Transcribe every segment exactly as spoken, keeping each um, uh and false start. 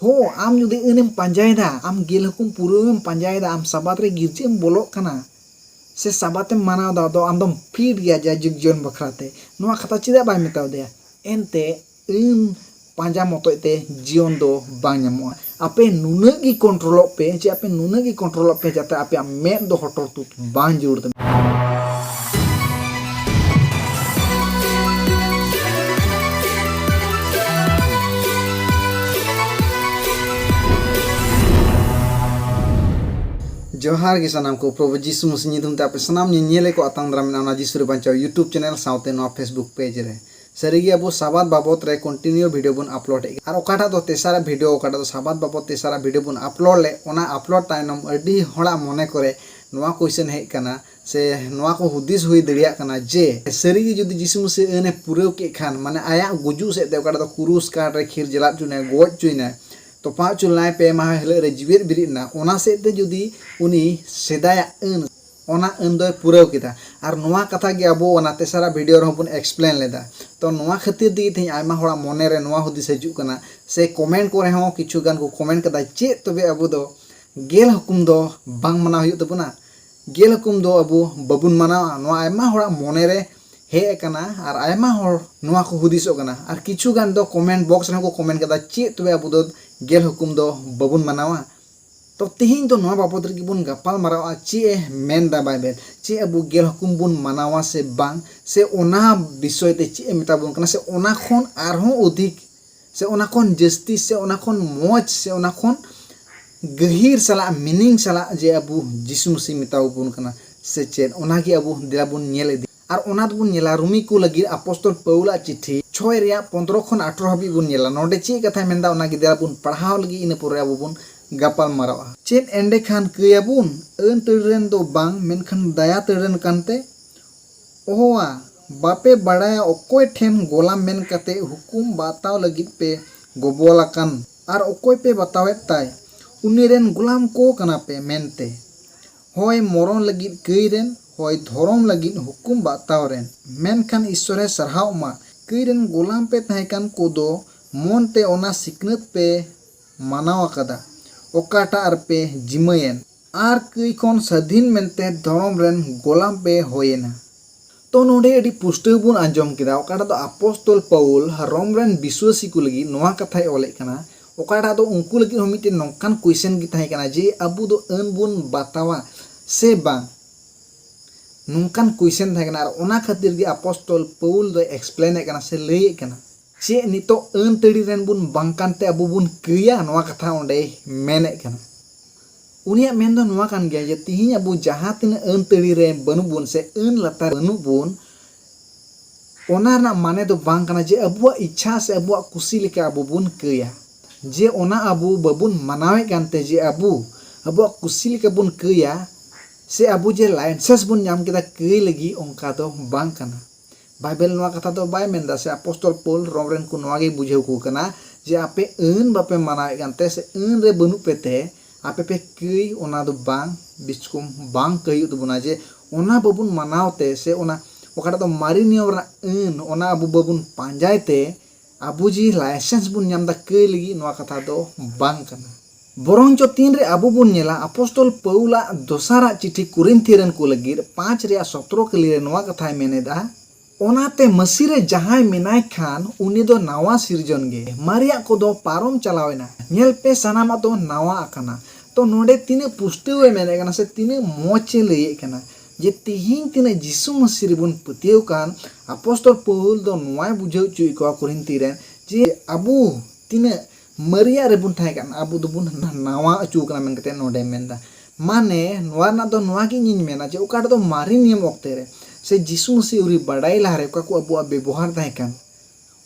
ᱦᱳ, ᱟᱢ ᱡᱩᱫᱤ ᱟᱹᱱᱮᱢ ᱯᱟᱸᱡᱟᱭᱮᱫᱟ, ᱟᱢ ᱜᱮᱞ ᱦᱩᱠᱩᱢ ᱯᱩᱨᱟᱹᱣᱮᱢ ᱯᱟᱸᱡᱟᱭᱮᱫᱟ, ᱟᱢ ᱥᱟᱵᱟᱛ ᱨᱮ ᱜᱤᱨᱡᱟᱹᱢ ᱵᱚᱞᱚᱜ ᱠᱟᱱᱟ, ᱥᱮ ᱥᱟᱵᱟᱛᱮᱢ ᱢᱟᱱᱟᱣ ᱮᱫᱟ, ᱟᱫᱚ ᱟᱢᱫᱚᱢ ᱯᱷᱤᱴ ᱜᱮᱭᱟ ᱡᱟᱭᱡᱩᱜᱽ ᱡᱤᱭᱚᱱ ᱵᱟᱠᱷᱨᱟ ᱛᱮ᱾ ᱱᱚᱣᱟ ᱠᱟᱛᱷᱟ ᱪᱮᱫᱟᱜ ᱵᱟᱭ ᱢᱮᱛᱟᱣ ᱫᱮᱭᱟ? ᱮᱱᱛᱮ ᱟᱹᱱ ᱯᱟᱸᱡᱟ ᱢᱚᱛᱚᱡ ᱛᱮ ᱡᱤᱭᱚᱱ ᱫᱚ ᱵᱟᱝ ᱧᱟᱢᱚᱜᱼᱟ᱾ ᱟᱯᱮ ᱱᱩᱱᱟᱹᱜ ᱜᱮ ᱠᱚᱱᱴᱨᱳᱞᱚᱜ ᱯᱮ, ᱡᱮ ᱟᱯᱮ ᱱᱩᱱᱟᱹᱜ ᱜᱮ ᱠᱚᱱᱴᱨᱳᱞᱚᱜ ᱯᱮ, ᱡᱟᱛᱮ ᱟᱯᱮᱭᱟᱜ ᱢᱮᱫ ᱫᱚ ᱦᱚᱴᱚᱨ ᱛᱩᱫ ᱵᱟᱝ ᱡᱟᱹᱨᱩᱲ ᱛᱟᱯᱮ᱾ ᱡᱚᱦᱟᱨ ᱜᱮ ᱥᱟᱱᱟᱢ ᱠᱚ, ᱯᱨᱚᱵᱷᱩ ᱡᱤᱥᱩ ᱢᱟᱹᱥᱤ ᱧᱩᱛᱩᱢ ᱛᱮ ᱟᱯᱮ ᱥᱟᱱᱟᱢ ᱧᱮᱧᱮᱞᱮ ᱠᱚ ᱟᱛᱟᱝ ᱫᱟᱨᱟᱢ ᱢᱮᱱᱟᱜᱼᱟ ᱚᱱᱟ ᱡᱤᱥᱩ ᱨᱮ ᱵᱟᱧᱪᱟᱣ YouTube ᱪᱮᱱᱮᱞ ᱥᱟᱶᱛᱮ ᱱᱚᱣᱟ Facebook ᱯᱮᱡᱽ ᱨᱮ᱾ ᱥᱟᱹᱨᱤᱜᱮ ᱟᱵᱚ ᱥᱟᱵᱟᱛ ᱵᱟᱵᱚᱛ ᱨᱮ ᱠᱚᱱᱴᱤᱱᱤᱭᱩ ᱵᱷᱤᱰᱤᱭᱳ ᱵᱚᱱ ᱟᱯᱞᱳᱰ ᱮᱫ ᱠᱟᱱᱟ᱾ ᱟᱨ ᱚᱠᱟᱴᱟᱜ ᱫᱚ ᱛᱮᱥᱟᱨᱟᱜ ᱵᱷᱤᱰᱤᱭᱳ, ᱚᱠᱟᱴᱟᱜ ᱫᱚ ᱥᱟᱵᱟᱛ ᱵᱟᱵᱚᱛ ᱛᱮᱥᱟᱨᱟᱜ ᱵᱷᱤᱰᱤᱭᱳ ᱵᱚᱱ ᱟᱯᱞᱳᱰ ᱞᱮᱫ, ᱚᱱᱟ ᱟᱯᱞᱳᱰ ᱛᱟᱭᱱᱚᱢ ᱟᱹᱰᱤ ᱦᱚᱲᱟᱜ ᱢᱚᱱᱮ ᱠᱚᱨᱮ ᱱᱚᱣᱟ ᱠᱚᱭᱥᱚᱱ ᱦᱮᱡ ᱠᱟᱱᱟ, ᱥᱮ ᱱᱚᱣᱟ ᱠᱚ ᱦᱩᱫᱤᱥ ᱦᱩᱭ ᱫᱟᱲᱮᱭᱟᱜ ᱠᱟᱱᱟ ᱡᱮ ᱥᱟᱹᱨᱤᱜᱮ ᱡᱩᱫᱤ ᱡᱤᱥᱩ ᱢᱟᱹᱥᱤ ᱟᱹᱱᱮ ᱯᱩᱨᱟᱹᱣ ᱠᱮᱫ ᱠᱷᱟᱱ, ᱢᱟᱱᱮ ᱟᱭᱟᱜ ᱜᱩᱡᱩᱜ ᱥᱮᱫ ᱛᱮ ᱚᱠᱟᱴᱟᱜ ᱫᱚ ᱠᱩᱨᱩᱥ ᱠᱟᱴ ᱨᱮ ᱠᱷᱤᱨ ᱡᱟᱞᱟᱫ ᱦᱚᱪᱚᱭᱮᱱᱟᱭ, ᱜᱚᱡ ᱦᱚᱪᱚᱭᱮᱱᱟᱭ, ᱛᱚᱯᱟ ᱦᱚᱪᱚ ᱞᱮᱱᱟᱭ, ᱯᱮ ᱢᱟᱦᱟ ᱦᱤᱞᱳᱜ ᱨᱮ ᱡᱤᱣᱮᱫ ᱵᱮᱨᱮᱫ ᱮᱱᱟ, ᱚᱱᱟ ᱥᱮᱫ ᱛᱮ ᱡᱩᱫᱤ ᱩᱱᱤ ᱥᱮᱫᱟᱭᱟᱜ ᱟᱹᱱ, ᱚᱱᱟ ᱟᱹᱱ ᱫᱚᱭ ᱯᱩᱨᱟᱹᱣ ᱠᱮᱫᱟ᱾ ᱟᱨ ᱱᱚᱣᱟ ᱠᱟᱛᱷᱟ ᱜᱮ ᱟᱵᱚ ᱚᱱᱟ ᱛᱮᱥᱟᱨᱟᱜ ᱵᱷᱤᱰᱤᱭᱳ ᱨᱮᱦᱚᱸ ᱵᱚᱱ ᱮᱠᱥᱯᱞᱮᱱ ᱞᱮᱫᱟ᱾ ᱛᱚ ᱱᱚᱣᱟ ᱠᱷᱟᱹᱛᱤᱨ ᱛᱮᱜᱮ ᱛᱮᱦᱮᱧ ᱟᱭᱢᱟ ᱦᱚᱲᱟᱜ ᱢᱚᱱᱮ ᱨᱮ ᱱᱚᱣᱟ ᱦᱩᱫᱤᱥ ᱦᱤᱡᱩᱜ ᱠᱟᱱᱟ, ᱥᱮ ᱠᱚᱢᱮᱱᱴ ᱠᱚᱨᱮ ᱦᱚᱸ ᱠᱤᱪᱷᱩ ᱜᱟᱱ ᱠᱚ ᱠᱚᱢᱮᱱᱴ ᱠᱟᱫᱟ, ᱪᱮᱫ ᱛᱚᱵᱮ ᱟᱵᱚ ᱫᱚ ᱜᱮᱞ ᱦᱩᱠᱩᱢ ᱫᱚ ᱵᱟᱝ ᱢᱟᱱᱟᱣ ᱦᱩᱭᱩᱜ ᱛᱟᱵᱚᱱᱟ? ᱜᱮᱞ ᱦᱩᱠᱩᱢ ᱫᱚ ᱟᱵᱚ ᱵᱟᱵᱚᱱ ᱢᱟᱱᱟᱣᱟ? ᱱᱚᱣᱟ ᱟᱭᱢᱟ ᱦᱚᱲᱟᱜ ᱢᱚᱱᱮ ᱨᱮ ᱦᱮᱡ ᱟᱠᱟᱱᱟ ᱟᱨ ᱟᱭᱢᱟ ᱦᱚᱲ ᱱᱚᱣᱟ ᱠᱚ ᱦᱩᱫᱤᱥᱚᱜ ᱠᱟᱱᱟ᱾ ᱟᱨ ᱠᱤᱪᱷᱩ ᱜᱟᱱ ᱫᱚ ᱠᱚᱢᱮᱱᱴ ᱵᱚᱠᱥ ᱨᱮᱦᱚᱸ ᱠᱚ ᱠᱚᱢᱮᱱᱴ ᱠᱟᱫᱟ, ᱪᱮᱫ ᱛᱚᱵᱮ ᱟᱵᱚ ᱫᱚ ᱜᱮᱞ ᱦᱩᱠᱩᱢ ᱫᱚ ᱵᱟᱵᱚᱱ ᱢᱟᱱᱟᱣᱟ? ᱛᱚ ᱛᱮᱦᱮᱧ ᱫᱚ ᱱᱚᱣᱟ ᱵᱟᱵᱚᱫ ᱨᱮᱜᱮ ᱵᱚᱱ ᱜᱟᱯᱟᱞ ᱢᱟᱨᱟᱣᱟ, ᱪᱮᱫ ᱮ ᱢᱮᱱᱫᱟ ᱵᱟᱭᱵᱮᱞ, ᱪᱮᱫ ᱟᱵᱚ ᱜᱮᱞ ᱦᱩᱠᱩᱢ ᱵᱚᱱ ᱢᱟᱱᱟᱣᱟ ᱥᱮ ᱵᱟᱝ, ᱥᱮ ᱚᱱᱟ ᱵᱤᱥᱚᱭ ᱛᱮ ᱪᱮᱫ ᱮ ᱢᱮᱛᱟ ᱵᱚᱱ ᱠᱟᱱᱟ, ᱥᱮ ᱚᱱᱟ ᱠᱷᱚᱱ ᱟᱨᱦᱚᱸ ᱚᱫᱷᱤᱠ, ᱥᱮ ᱚᱱᱟ ᱠᱷᱚᱱ ᱡᱟᱹᱥᱛᱤ, ᱥᱮ ᱚᱱᱟ ᱠᱷᱚᱱ ᱢᱚᱡᱽ, ᱥᱮ ᱚᱱᱟ ᱠᱷᱚᱱ ᱜᱟᱹᱦᱤᱨ ᱥᱟᱞᱟᱜ, ᱢᱤᱱᱤᱝ ᱥᱟᱞᱟᱜ ᱡᱮ ᱟᱵᱚ ᱡᱤᱥᱩ ᱢᱟᱹᱥᱤ ᱢᱮᱛᱟ ᱵᱚᱱ ᱠᱟᱱᱟ ᱥᱮ ᱪᱮᱫ, ᱚᱱᱟᱜᱮ ᱟᱵᱚ ᱫᱮᱞᱟ ᱵᱚᱱ ᱧᱮᱞ ᱤᱫᱤ᱾ ᱟᱨ ᱚᱱᱟ ᱫᱚᱵᱚᱱ ᱧᱮᱞᱟ ᱨᱳᱢᱤ ᱠᱚ ᱞᱟᱹᱜᱤᱫ ᱟᱯᱚᱥᱛᱚᱞ ᱯᱟᱹᱣᱩᱞᱟᱜ ᱪᱤᱴᱷᱤ ᱪᱷᱚᱭ ᱨᱮᱭᱟᱜ ᱯᱚᱱᱫᱽᱨᱚ ᱠᱷᱚᱱ ᱟᱴᱷᱨᱚ ᱦᱟᱹᱵᱤᱡ ᱵᱚᱱ ᱧᱮᱞᱟ᱾ ᱱᱚᱰᱮ ᱪᱮᱫ ᱠᱟᱛᱷᱟᱭ ᱢᱮᱱᱫᱟ, ᱚᱱᱟᱜᱮ ᱫᱮᱞᱟ ᱵᱚᱱ ᱯᱟᱲᱦᱟᱣ ᱞᱟᱹᱜᱤᱫ, ᱤᱱᱟᱹ ᱯᱚᱨᱮ ᱟᱵᱚ ᱵᱚᱱ ᱜᱟᱯᱟᱞ ᱢᱟᱨᱟᱣᱟ᱾ ᱪᱮᱫ ᱮᱸᱰᱮᱠᱷᱟᱱ ᱠᱟᱹᱭᱟᱵᱚᱱ? ᱟᱹᱱ ᱛᱟᱹᱲᱤ ᱨᱮᱱ ᱫᱚ ᱵᱟᱝ, ᱢᱮᱱᱠᱷᱟᱱ ᱫᱟᱭᱟ ᱛᱟᱹᱲᱤ ᱨᱮᱱ ᱠᱟᱱᱛᱮ? ᱚᱦᱚᱣᱟ, ᱵᱟᱯᱮ ᱵᱟᱲᱟᱭᱟ ᱚᱠᱚᱭ ᱴᱷᱮᱱ ᱜᱳᱞᱟᱢ ᱢᱮᱱ ᱠᱟᱛᱮ ᱦᱩᱠᱩᱢ ᱵᱟᱛᱟᱣ ᱞᱟᱹᱜᱤᱫ ᱯᱮ ᱜᱚᱵᱚᱞ ᱟᱠᱟᱱ? ᱟᱨ ᱚᱠᱚᱭ ᱯᱮ ᱵᱟᱛᱟᱣᱮᱫ ᱛᱟᱭ? ᱩᱱᱤ ᱨᱮᱱ ᱜᱳᱞᱟᱢ ᱠᱚ ᱠᱟᱱᱟ ᱯᱮ ᱢᱮᱱᱛᱮ᱾ ᱦᱚᱭ ᱢᱚᱨᱚᱱ ᱞᱟᱹᱜᱤᱫ ᱠᱟᱹᱭ ᱨᱮᱱ, ᱦᱚᱭ ᱫᱷᱚᱨᱚᱢ ᱞᱟᱹᱜᱤᱫ ᱦᱩᱠᱩᱢ ᱵᱟᱛᱟᱣ ᱨᱮᱱ᱾ ᱢᱮᱱᱠᱷᱟᱱ ᱤᱥᱥᱚᱨᱮ ᱥᱟᱨᱦᱟᱣ ᱢᱟ, ᱠᱟᱹᱭ ᱨᱮᱱ ᱜᱳᱞᱟᱢ ᱯᱮ ᱛᱟᱦᱮᱸ ᱠᱟᱱ ᱠᱚᱫᱚ ᱢᱚᱱ ᱛᱮ ᱚᱱᱟ ᱥᱤᱠᱷᱱᱟᱹᱛ ᱯᱮ ᱢᱟᱱᱟᱣ ᱟᱠᱟᱫᱟ, ᱚᱠᱟᱴᱟᱜ ᱨᱮᱯᱮ ᱡᱤᱢᱟᱹᱭᱮᱱ, ᱟᱨ ᱠᱟᱹᱭ ᱠᱷᱚᱱ ᱥᱟᱹᱫᱷᱤᱱ ᱢᱮᱱᱛᱮ ᱫᱷᱚᱨᱚᱢ ᱨᱮᱱ ᱜᱳᱞᱟᱢ ᱯᱮ ᱦᱩᱭᱮᱱᱟ᱾ ᱛᱚ ᱱᱚᱰᱮ ᱟᱹᱰᱤ ᱯᱩᱥᱴᱟᱹᱣ ᱵᱚᱱ ᱟᱸᱡᱚᱢ ᱠᱮᱫᱟ, ᱚᱠᱟᱴᱟᱜ ᱫᱚ ᱟᱯᱚᱥᱛᱚᱞ ᱯᱟᱣᱩᱞ ᱨᱳᱢ ᱨᱮᱱ ᱵᱤᱥᱣᱟᱹᱥᱤ ᱠᱚ ᱞᱟᱹᱜᱤᱫ ᱱᱚᱣᱟ ᱠᱟᱛᱷᱟᱭ ᱚᱞᱮᱫ ᱠᱟᱱᱟ, ᱚᱠᱟᱴᱟᱜ ᱫᱚ ᱩᱱᱠᱩ ᱞᱟᱹᱜᱤᱫ ᱦᱚᱸ ᱢᱤᱫᱴᱮᱱ ᱱᱚᱝᱠᱟᱱ ᱠᱩᱭᱥᱮᱱ ᱜᱮ ᱛᱟᱦᱮᱸ ᱠᱟᱱᱟ ᱡᱮ ᱟᱵᱚ ᱫᱚ ᱟᱹᱱ ᱵᱚᱱ ᱵᱟᱛᱟᱣᱟ ᱥᱮ ᱵᱟᱝ, ᱱᱚᱝᱠᱟᱱ ᱠᱩᱭᱥᱮᱱ ᱛᱟᱦᱮᱸ ᱠᱟᱱᱟ᱾ ᱟᱨ ᱚᱱᱟ ᱠᱷᱟᱹᱛᱤᱨ ᱜᱮ ᱟᱯᱚᱥᱛᱚᱞ ᱯᱟᱣᱩᱞ ᱫᱚᱭ ᱮᱠᱥᱯᱞᱮᱱᱮᱫ ᱠᱟᱱᱟ ᱥᱮ ᱞᱟᱹᱭᱮᱫ ᱠᱟᱱᱟ, ᱪᱮᱫ ᱱᱤᱛᱚᱜ ᱟᱹᱱ ᱛᱟᱹᱲᱤ ᱨᱮᱱ ᱵᱚᱱ ᱵᱟᱝ ᱠᱟᱱᱛᱮ ᱟᱵᱚ ᱵᱚᱱ ᱠᱟᱹᱭᱟ? ᱱᱚᱣᱟ ᱠᱟᱛᱷᱟ ᱚᱸᱰᱮᱭ ᱢᱮᱱᱮᱫ ᱠᱟᱱᱟ᱾ ᱩᱱᱤᱭᱟᱜ ᱢᱮᱱ ᱫᱚ ᱱᱚᱣᱟ ᱠᱟᱱ ᱜᱮᱭᱟ ᱡᱮ ᱛᱤᱦᱤᱧ ᱟᱵᱚ ᱡᱟᱦᱟᱸ ᱛᱤᱱᱟᱹᱜ ᱟᱹᱱ ᱛᱟᱹᱲᱤ ᱨᱮ ᱵᱟᱹᱱᱩᱜ ᱵᱚᱱ ᱥᱮ ᱟᱹᱱ ᱞᱟᱛᱟᱨ ᱵᱟᱹᱱᱩᱜ ᱵᱚᱱ, ᱚᱱᱟ ᱨᱮᱱᱟᱜ ᱢᱟᱱᱮ ᱫᱚ ᱵᱟᱝ ᱠᱟᱱᱟ ᱡᱮ ᱟᱵᱚᱣᱟᱜ ᱤᱪᱪᱷᱟ ᱥᱮ ᱟᱵᱚᱣᱟᱜ ᱠᱩᱥᱤ ᱞᱮᱠᱟ ᱟᱵᱚ ᱵᱚᱱ ᱠᱟᱹᱭᱟ, ᱡᱮ ᱚᱱᱟ ᱟᱵᱚ ᱵᱟᱵᱚᱱ ᱢᱟᱱᱟᱣᱮᱫ ᱠᱟᱱᱛᱮ ᱡᱮ ᱟᱵᱚ ᱟᱵᱚᱣᱟᱜ ᱠᱩᱥᱤ ᱞᱮᱠᱟ ᱵᱚᱱ ᱠᱟᱹᱭᱟ ᱥᱮ ᱟᱵᱚ ᱡᱮ ᱞᱟᱭᱥᱮᱱᱥ ᱵᱚᱱ ᱧᱟᱢ ᱠᱮᱫᱟ ᱠᱟᱹᱭ ᱞᱟᱹᱜᱤᱫ, ᱚᱱᱠᱟ ᱫᱚ ᱵᱟᱝ ᱠᱟᱱᱟ᱾ ᱵᱟᱭᱵᱮᱞ ᱱᱚᱣᱟ ᱠᱟᱛᱷᱟ ᱫᱚ ᱵᱟᱭ ᱢᱮᱱᱫᱟ ᱥᱮ ᱟᱯᱚᱥᱛᱚᱞ ᱯᱟᱹᱣᱩᱞ ᱨᱳᱢ ᱨᱮᱱ ᱠᱚ ᱱᱚᱣᱟ ᱜᱮᱭ ᱵᱩᱡᱷᱟᱹᱣ ᱠᱚ ᱠᱟᱱᱟ ᱡᱮ ᱟᱯᱮ ᱟᱹᱱ ᱵᱟᱯᱮ ᱢᱟᱱᱟᱣᱮᱫ ᱠᱟᱱᱛᱮ ᱥᱮ ᱟᱹᱱ ᱨᱮ ᱵᱟᱹᱱᱩᱜ ᱯᱮ ᱛᱮ ᱟᱯᱮ ᱯᱮ ᱠᱟᱹᱭ, ᱚᱱᱟ ᱫᱚ ᱵᱟᱝ, ᱵᱤᱪᱠᱚᱢ ᱵᱟᱝ ᱠᱟᱹᱭ ᱦᱩᱭᱩᱜ ᱛᱟᱵᱚᱱᱟ᱾ ᱡᱮ ᱚᱱᱟ ᱵᱟᱵᱚᱱ ᱢᱟᱱᱟᱣ ᱛᱮ ᱥᱮ ᱚᱱᱟ ᱚᱠᱟᱴᱟᱜ ᱫᱚ ᱢᱟᱨᱮ ᱱᱤᱭᱚᱢ ᱨᱮᱱᱟᱜ ᱟᱹᱱ, ᱚᱱᱟ ᱟᱵᱚ ᱵᱟᱵᱚᱱ ᱯᱟᱸᱡᱟᱭ ᱛᱮ ᱟᱵᱚ ᱡᱮ ᱞᱟᱭᱥᱮᱱᱥ ᱵᱚᱱ ᱧᱟᱢ ᱮᱫᱟ ᱠᱟᱹᱭ ᱞᱟᱹᱜᱤᱫ, ᱱᱚᱣᱟ ᱠᱟᱛᱷᱟ ᱫᱚ ᱵᱟᱝ ᱠᱟᱱᱟ᱾ ᱵᱚᱨᱚᱝ ᱪᱚ ᱛᱤᱱᱨᱮ ᱟᱵᱚ ᱵᱚᱱ ᱧᱮᱞᱟ ᱟᱯᱚᱥᱛᱚᱞ ᱯᱟᱹᱣᱩᱞᱟᱜ ᱫᱚᱥᱟᱨᱟᱜ ᱪᱤᱴᱷᱤ ᱠᱚᱨᱤᱱᱛᱷᱤ ᱨᱮᱱ ᱠᱚ ᱞᱟᱹᱜᱤᱫ ᱯᱟᱸᱪ ᱨᱮᱭᱟᱜ ᱥᱚᱛᱨᱚ ᱠᱟᱹᱞᱤ ᱨᱮ ᱱᱚᱣᱟ ᱠᱟᱛᱷᱟᱭ ᱢᱮᱱᱮᱫᱟ, ᱚᱱᱟᱛᱮ ᱢᱟᱹᱥᱤ ᱨᱮ ᱡᱟᱦᱟᱸᱭ ᱢᱮᱱᱟᱭ ᱠᱷᱟᱱ ᱩᱱᱤ ᱫᱚ ᱱᱟᱣᱟ ᱥᱤᱨᱡᱚᱱ ᱜᱮ, ᱢᱟᱨᱮᱭᱟᱜ ᱠᱚᱫᱚ ᱯᱟᱨᱚᱢ ᱪᱟᱞᱟᱣ ᱮᱱᱟ, ᱧᱮᱞ ᱯᱮ ᱥᱟᱱᱟᱢᱟᱜ ᱫᱚ ᱱᱟᱣᱟ ᱟᱠᱟᱱᱟ᱾ ᱛᱚ ᱱᱚᱰᱮ ᱛᱤᱱᱟᱹᱜ ᱯᱩᱥᱴᱟᱹᱣ ᱮ ᱢᱮᱱᱮᱫ ᱠᱟᱱᱟ ᱥᱮ ᱛᱤᱱᱟᱹᱜ ᱢᱚᱡᱽ ᱮ ᱞᱟᱹᱭᱮᱫ ᱠᱟᱱᱟ ᱡᱮ ᱛᱤᱦᱤᱧ ᱛᱤᱱᱟᱹᱜ ᱡᱤᱥᱩ ᱢᱟᱹᱥᱤ ᱨᱮᱵᱚᱱ ᱯᱟᱹᱛᱭᱟᱹᱣ ᱠᱟᱱ, ᱟᱯᱚᱥᱛᱚᱞ ᱯᱟᱹᱣᱩᱞ ᱫᱚ ᱱᱚᱣᱟᱭ ᱵᱩᱡᱷᱟᱹᱣ ᱦᱚᱪᱚᱭᱮᱫ ᱠᱚᱣᱟ ᱠᱚᱨᱤᱱᱛᱷᱤ ᱨᱮᱱ ᱡᱮ ᱟᱵᱚ ᱛᱤᱱᱟᱹᱜ ᱢᱟᱨᱮᱭᱟᱜ ᱨᱮᱵᱚᱱ ᱛᱟᱦᱮᱸ ᱠᱟᱱᱟ, ᱟᱵᱚ ᱫᱚᱵᱚᱱ ᱱᱟᱣᱟ ᱦᱚᱪᱚ ᱠᱟᱱᱟ ᱢᱮᱱ ᱠᱟᱛᱮ ᱱᱚᱰᱮ ᱢᱮᱱᱫᱟ᱾ ᱢᱟᱱᱮ ᱱᱚᱣᱟ ᱨᱮᱱᱟᱜ ᱫᱚ ᱱᱚᱣᱟ ᱜᱮ ᱤᱧᱤᱧ ᱢᱮᱱᱟ ᱡᱮ ᱚᱠᱟᱴᱟᱜ ᱫᱚ ᱢᱟᱨᱮ ᱱᱤᱭᱚᱢ ᱚᱠᱛᱮ ᱨᱮ ᱥᱮ ᱡᱤᱥᱩ ᱢᱟᱹᱥᱤ ᱟᱹᱣᱨᱤ ᱵᱟᱰᱟᱭ ᱞᱟᱦᱟᱨᱮ ᱚᱠᱟ ᱠᱚ ᱟᱵᱚᱣᱟᱜ ᱵᱮᱵᱚᱦᱟᱨ ᱛᱟᱦᱮᱸ ᱠᱟᱱ,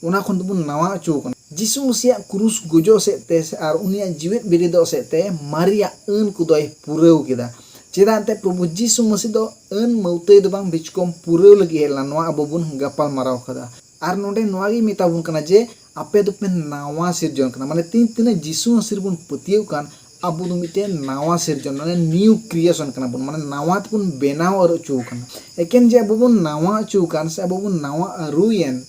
ᱚᱱᱟ ᱠᱷᱚᱱ ᱫᱚᱵᱚᱱ ᱱᱟᱣᱟ ᱦᱚᱪᱚ ᱠᱟᱱᱟ᱾ ᱡᱤᱥᱩ ᱢᱟᱹᱥᱤᱭᱟᱜ ᱠᱨᱩᱥ ᱜᱚᱡᱚᱜ ᱥᱮᱫ ᱛᱮ ᱥᱮ ᱟᱨ ᱩᱱᱤᱭᱟᱜ ᱡᱤᱣᱮᱫ ᱵᱮᱨᱮᱫᱚᱜ ᱥᱮᱫ ᱛᱮ ᱢᱟᱨᱮᱭᱟᱜ ᱟᱹᱱ ᱠᱚᱫᱚᱭ ᱯᱩᱨᱟᱹᱣ ᱠᱮᱫᱟ᱾ ᱪᱮᱫᱟᱜ ᱮᱱᱛᱮ ᱯᱨᱚᱵᱷᱩ ᱡᱤᱥᱩ ᱢᱟᱹᱥᱤ ᱫᱚ ᱟᱹᱱ ᱢᱟᱹᱣᱛᱟᱹᱭ ᱫᱚ ᱵᱟᱝ ᱵᱤᱪᱠᱚᱢ ᱯᱩᱨᱟᱹᱣ ᱞᱟᱹᱜᱤᱫ ᱦᱮᱡ ᱞᱮᱱᱟ, ᱱᱚᱣᱟ ᱟᱵᱚ ᱵᱚᱱ ᱜᱟᱯᱟᱞ ᱢᱟᱨᱟᱣ ᱠᱟᱫᱟ᱾ ᱟᱨ ᱱᱚᱰᱮ ᱱᱚᱣᱟ ᱜᱮᱭ ᱢᱮᱛᱟ ᱵᱚᱱ ᱠᱟᱱᱟ ᱡᱮ ᱟᱯᱮ ᱫᱚᱯᱮ ᱱᱟᱣᱟ ᱥᱤᱨᱡᱚᱱ ᱠᱟᱱᱟ᱾ ᱢᱟᱱᱮ ᱛᱤᱱ ᱛᱤᱱᱟᱹᱜ ᱡᱤᱥᱩ ᱢᱟᱹᱥᱤ ᱨᱮᱵᱚᱱ ᱯᱟᱹᱛᱭᱟᱹᱣ ᱠᱟᱱ, ᱟᱵᱚ ᱫᱚ ᱢᱤᱫᱴᱮᱱ ᱱᱟᱣᱟ ᱥᱤᱨᱡᱚᱱ, ᱢᱟᱱᱮ ᱱᱤᱭᱩ ᱠᱨᱤᱭᱮᱥᱚᱱ ᱠᱟᱱᱟ ᱵᱚᱱ, ᱢᱟᱱᱮ ᱱᱟᱣᱟ ᱛᱮᱵᱚᱱ ᱵᱮᱱᱟᱣ ᱟᱹᱨᱩ ᱦᱚᱪᱚ ᱠᱟᱱᱟ᱾ ᱮᱠᱮᱱ ᱡᱮ ᱟᱵᱚ ᱵᱚᱱ ᱱᱟᱣᱟ ᱦᱚᱪᱚ ᱠᱟᱱ ᱥᱮ ᱟᱵᱚ ᱵᱚᱱ ᱱᱟᱣᱟ ᱟᱹᱨᱩᱭᱮᱱ,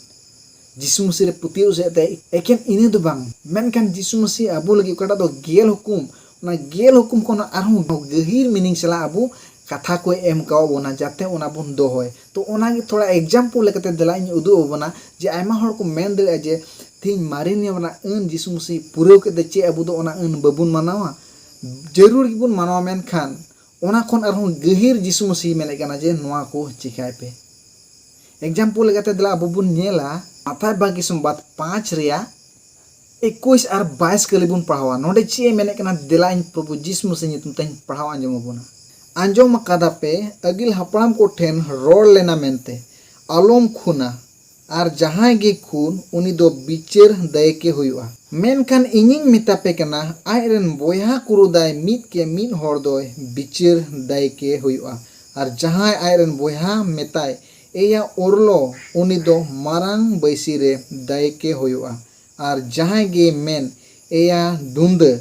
ᱡᱤᱥᱩ ᱢᱟᱹᱥᱤ ᱨᱮ ᱯᱟᱹᱛᱭᱟᱹᱣ ᱥᱮᱫ ᱛᱮ᱾ ᱮᱠᱮᱱ ᱤᱱᱟᱹ ᱫᱚ ᱵᱟᱝ, ᱢᱮᱱᱠᱷᱟᱱ ᱡᱤᱥᱩ ᱢᱟᱹᱥᱤ ᱟᱵᱚ ᱞᱟᱹᱜᱤᱫ ᱚᱠᱟᱴᱟᱜ ᱫᱚ ᱜᱮᱞ ᱦᱩᱠᱩᱢ, ᱚᱱᱟ ᱜᱮᱞ ᱦᱩᱠᱩᱢ ᱠᱷᱚᱱ ᱟᱨᱦᱚᱸ ᱜᱟᱹᱦᱤᱨ meaning ᱥᱟᱞᱟᱜ ᱟᱵᱚ ᱠᱟᱛᱷᱟ ᱠᱚᱭ ᱮᱢ ᱠᱟᱣᱟᱫ ᱵᱚᱱᱟ, ᱡᱟᱛᱮ ᱚᱱᱟ ᱵᱚᱱ ᱫᱚᱦᱚᱭ᱾ ᱛᱚ ᱚᱱᱟᱜᱮ ᱛᱷᱚᱲᱟ example ᱞᱮᱠᱟᱛᱮ ᱫᱮᱞᱟ ᱤᱧ ᱩᱫᱩᱜ ᱟᱵᱚᱱᱟ, ᱡᱮ ᱟᱭᱢᱟ ᱦᱚᱲ ᱠᱚ ᱢᱮᱱ ᱫᱟᱲᱮᱭᱟᱜᱼᱟ ᱡᱮ ᱛᱮᱦᱮᱧ ᱢᱟᱨᱮ ᱱᱤᱭᱚᱢ ᱨᱮᱱᱟᱜ ᱟᱹᱱ ᱡᱤᱥᱩ ᱢᱟᱹᱥᱤ ᱯᱩᱨᱟᱹᱣ ᱠᱮᱫ ᱛᱮ ᱪᱮᱫ ᱟᱵᱚ ᱫᱚ ᱚᱱᱟ ᱟᱹᱱ ᱵᱟᱵᱚᱱ ᱢᱟᱱᱟᱣᱟ? ᱡᱟᱹᱨᱩᱲ ᱜᱮᱵᱚᱱ ᱢᱟᱱᱟᱣᱟ, ᱢᱮᱱᱠᱷᱟᱱ ᱚᱱᱟ ᱠᱷᱚᱱ ᱟᱨᱦᱚᱸ ᱜᱟᱹᱦᱤᱨ ᱡᱤᱥᱩ ᱢᱟᱹᱥᱤ ᱢᱮᱱᱮᱫ ᱠᱟᱱᱟ ᱡᱮ ᱱᱚᱣᱟ ᱠᱚ ᱪᱤᱠᱟᱭ ᱯᱮ᱾ Example ᱞᱮᱠᱟᱛᱮ ᱫᱮᱞᱟ ᱟᱵᱚ ᱵᱚᱱ ᱧᱮᱞᱟ, ᱢᱟᱛᱷᱟᱭ ᱵᱟᱜᱤ ᱥᱚᱢᱵᱟᱫ ᱯᱟᱸᱪ ᱨᱮᱭᱟᱜ ᱮᱠᱩᱥ ᱟᱨ ᱵᱟᱭᱤᱥ ᱠᱟᱹᱞᱤ ᱵᱚᱱ ᱯᱟᱲᱦᱟᱣᱟ᱾ ᱱᱚᱰᱮ ᱪᱮᱫ ᱮ ᱢᱮᱱᱮᱫ ᱠᱟᱱᱟ? ᱫᱮᱞᱟ ᱤᱧ ᱯᱨᱚᱵᱷᱩ ᱡᱤᱥᱩ ᱢᱟᱹᱥᱤ ᱧᱩᱛᱩᱢ ᱛᱮᱧ ᱯᱟᱲᱦᱟᱣ ᱟᱸᱡᱚᱢ ᱟᱵᱚᱱᱟ᱾ ᱟᱸᱡᱚᱢ ᱟᱠᱟᱫᱟ ᱯᱮ, ᱟᱹᱜᱤᱞ ᱦᱟᱯᱲᱟᱢ ᱠᱚᱴᱷᱮᱱ ᱨᱚᱲ ᱞᱮᱱᱟ ᱢᱮᱱᱛᱮ, "ᱟᱞᱚᱢ ᱠᱷᱩᱱᱟ, ᱟᱨ ᱡᱟᱦᱟᱸᱭ ᱜᱮ ᱠᱷᱩᱱ, ᱩᱱᱤ ᱫᱚ ᱵᱤᱪᱟᱹᱨ ᱫᱟᱭᱮ ᱠᱮ ᱦᱩᱭᱩᱜᱼᱟ᱾ ᱢᱮᱱᱠᱷᱟᱱ ᱤᱧᱤᱧ ᱢᱮᱛᱟ ᱯᱮ ᱠᱟᱱᱟ, ᱟᱡ ᱨᱮᱱ ᱵᱚᱭᱦᱟ ᱠᱩᱨᱩᱫᱟᱭ ᱢᱤᱫ ᱠᱮ ᱢᱤᱫ ᱦᱚᱲ ᱫᱚᱭ ᱵᱤᱪᱟᱹᱨ ᱫᱟᱭᱮ ᱠᱮ ᱦᱩᱭᱩᱜᱼᱟ, ᱟᱨ ᱡᱟᱦᱟᱸᱭ ᱟᱡ ᱨᱮᱱ ᱵᱚᱭᱦᱟ ᱢᱮᱛᱟᱭ, 'ᱮᱭᱟ ᱚᱨᱞᱚ', ᱩᱱᱤ ᱫᱚ ᱢᱟᱨᱟᱝ ᱵᱟᱹᱭᱥᱤ ᱨᱮ ᱫᱟᱭᱮ ᱠᱮ ᱦᱩᱭᱩᱜᱼᱟ, ᱟᱨ ᱡᱟᱦᱟᱸᱭ ᱜᱮ ᱢᱮᱱ, 'ᱮᱭᱟ ᱰᱩᱸᱫᱟᱹ',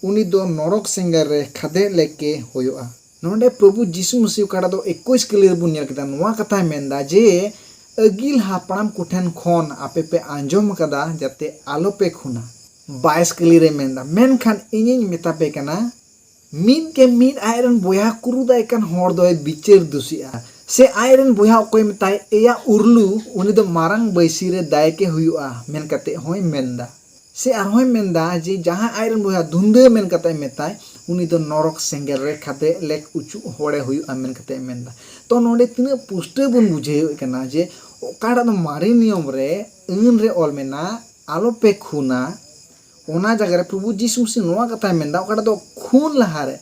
ᱩᱱᱤ ᱫᱚ ᱱᱚᱨᱚᱠ ᱥᱮᱸᱜᱮᱞ ᱨᱮ ᱠᱷᱟᱫᱮ ᱞᱮᱠ ᱠᱮ ᱦᱩᱭᱩᱜᱼᱟ᱾" ᱱᱚᱰᱮ ᱯᱨᱚᱵᱷᱩ ᱡᱤᱥᱩ ᱢᱟᱹᱥᱤ ᱚᱠᱟᱴᱟᱜ ᱫᱚ ᱮᱠᱩᱥ ᱠᱟᱹᱞᱤ ᱨᱮᱵᱚᱱ ᱧᱮᱞ ᱠᱮᱫᱟ, ᱱᱚᱣᱟ ᱠᱟᱛᱷᱟᱭ ᱢᱮᱱᱫᱟ ᱡᱮ ᱟᱹᱜᱤᱞ ᱦᱟᱯᱲᱟᱢ ᱠᱚᱴᱷᱮᱱ ᱠᱷᱚᱱ ᱟᱯᱮ ᱯᱮ ᱟᱸᱡᱚᱢ ᱟᱠᱟᱫᱟ ᱡᱟᱛᱮ ᱟᱞᱚᱯᱮ ᱠᱷᱩᱱᱟ᱾ ᱵᱟᱭᱤᱥ ᱠᱟᱹᱞᱤ ᱨᱮ ᱢᱮᱱᱫᱟ, ᱢᱮᱱᱠᱷᱟᱱ ᱤᱧᱤᱧ ᱢᱮᱛᱟ ᱯᱮ ᱠᱟᱱᱟ, ᱢᱤᱫ ᱜᱮ ᱢᱤᱫ ᱟᱡ ᱨᱮᱱ ᱵᱚᱭᱦᱟ ᱠᱩᱨᱩᱫᱟᱭ ᱠᱟᱱ ᱦᱚᱲ ᱫᱚᱭ ᱵᱤᱪᱟᱹᱨ ᱫᱩᱥᱤᱜᱼᱟ᱾ ᱥᱮ ᱟᱡ ᱨᱮᱱ ᱵᱚᱭᱦᱟ ᱚᱠᱚᱭ ᱢᱮᱛᱟᱭ, "ᱮᱭᱟ ᱩᱨᱞᱩ", ᱩᱱᱤ ᱫᱚ ᱢᱟᱨᱟᱝ ᱵᱟᱹᱭᱥᱤ ᱨᱮ ᱫᱟᱭᱮ ᱠᱮ ᱦᱩᱭᱩᱜᱼᱟ, ᱢᱮᱱ ᱠᱟᱛᱮ ᱦᱚᱸᱭ ᱢᱮᱱᱫᱟ᱾ ᱥᱮ ᱟᱨᱦᱚᱸᱭ ᱢᱮᱱᱫᱟ ᱡᱮ ᱡᱟᱦᱟᱸᱭ ᱟᱡ ᱨᱮᱱ ᱵᱚᱭᱦᱟ ᱫᱷᱩᱱᱫᱟᱹ ᱢᱮᱱ ᱠᱟᱛᱮ ᱢᱮᱛᱟᱭ, ᱩᱱᱤ ᱫᱚ ᱱᱚᱨᱚᱠ ᱥᱮᱸᱜᱮᱞ ᱨᱮ ᱠᱷᱟᱫᱮ ᱞᱮᱠ ᱩᱪᱩᱜ ᱦᱚᱲᱮ ᱦᱩᱭᱩᱜᱼᱟ ᱢᱮᱱ ᱠᱟᱛᱮ ᱢᱮᱱᱫᱟ᱾ ᱛᱚ ᱱᱚᱰᱮ ᱛᱤᱱᱟᱹᱜ ᱯᱩᱥᱴᱟᱹᱣ ᱵᱚᱱ ᱵᱩᱡᱷᱟᱹᱣᱮᱫ ᱠᱟᱱᱟ ᱡᱮ ᱚᱠᱟᱴᱟᱜ ᱫᱚ ᱢᱟᱨᱮ ᱱᱤᱭᱚᱢ ᱨᱮ ᱟᱹᱱ ᱨᱮ ᱚᱞ ᱢᱮᱱᱟᱜ, "ᱟᱞᱚᱯᱮ ᱠᱷᱩᱱᱟ", ᱚᱱᱟ ᱡᱟᱭᱜᱟ ᱨᱮ ᱯᱨᱚᱵᱷᱩ ᱡᱤᱥᱩ ᱢᱟᱹᱥᱤ ᱱᱚᱣᱟ ᱠᱟᱛᱷᱟᱭ ᱢᱮᱱᱫᱟ, ᱚᱠᱟᱴᱟᱜ ᱫᱚ ᱠᱷᱩᱱ ᱞᱟᱦᱟᱨᱮ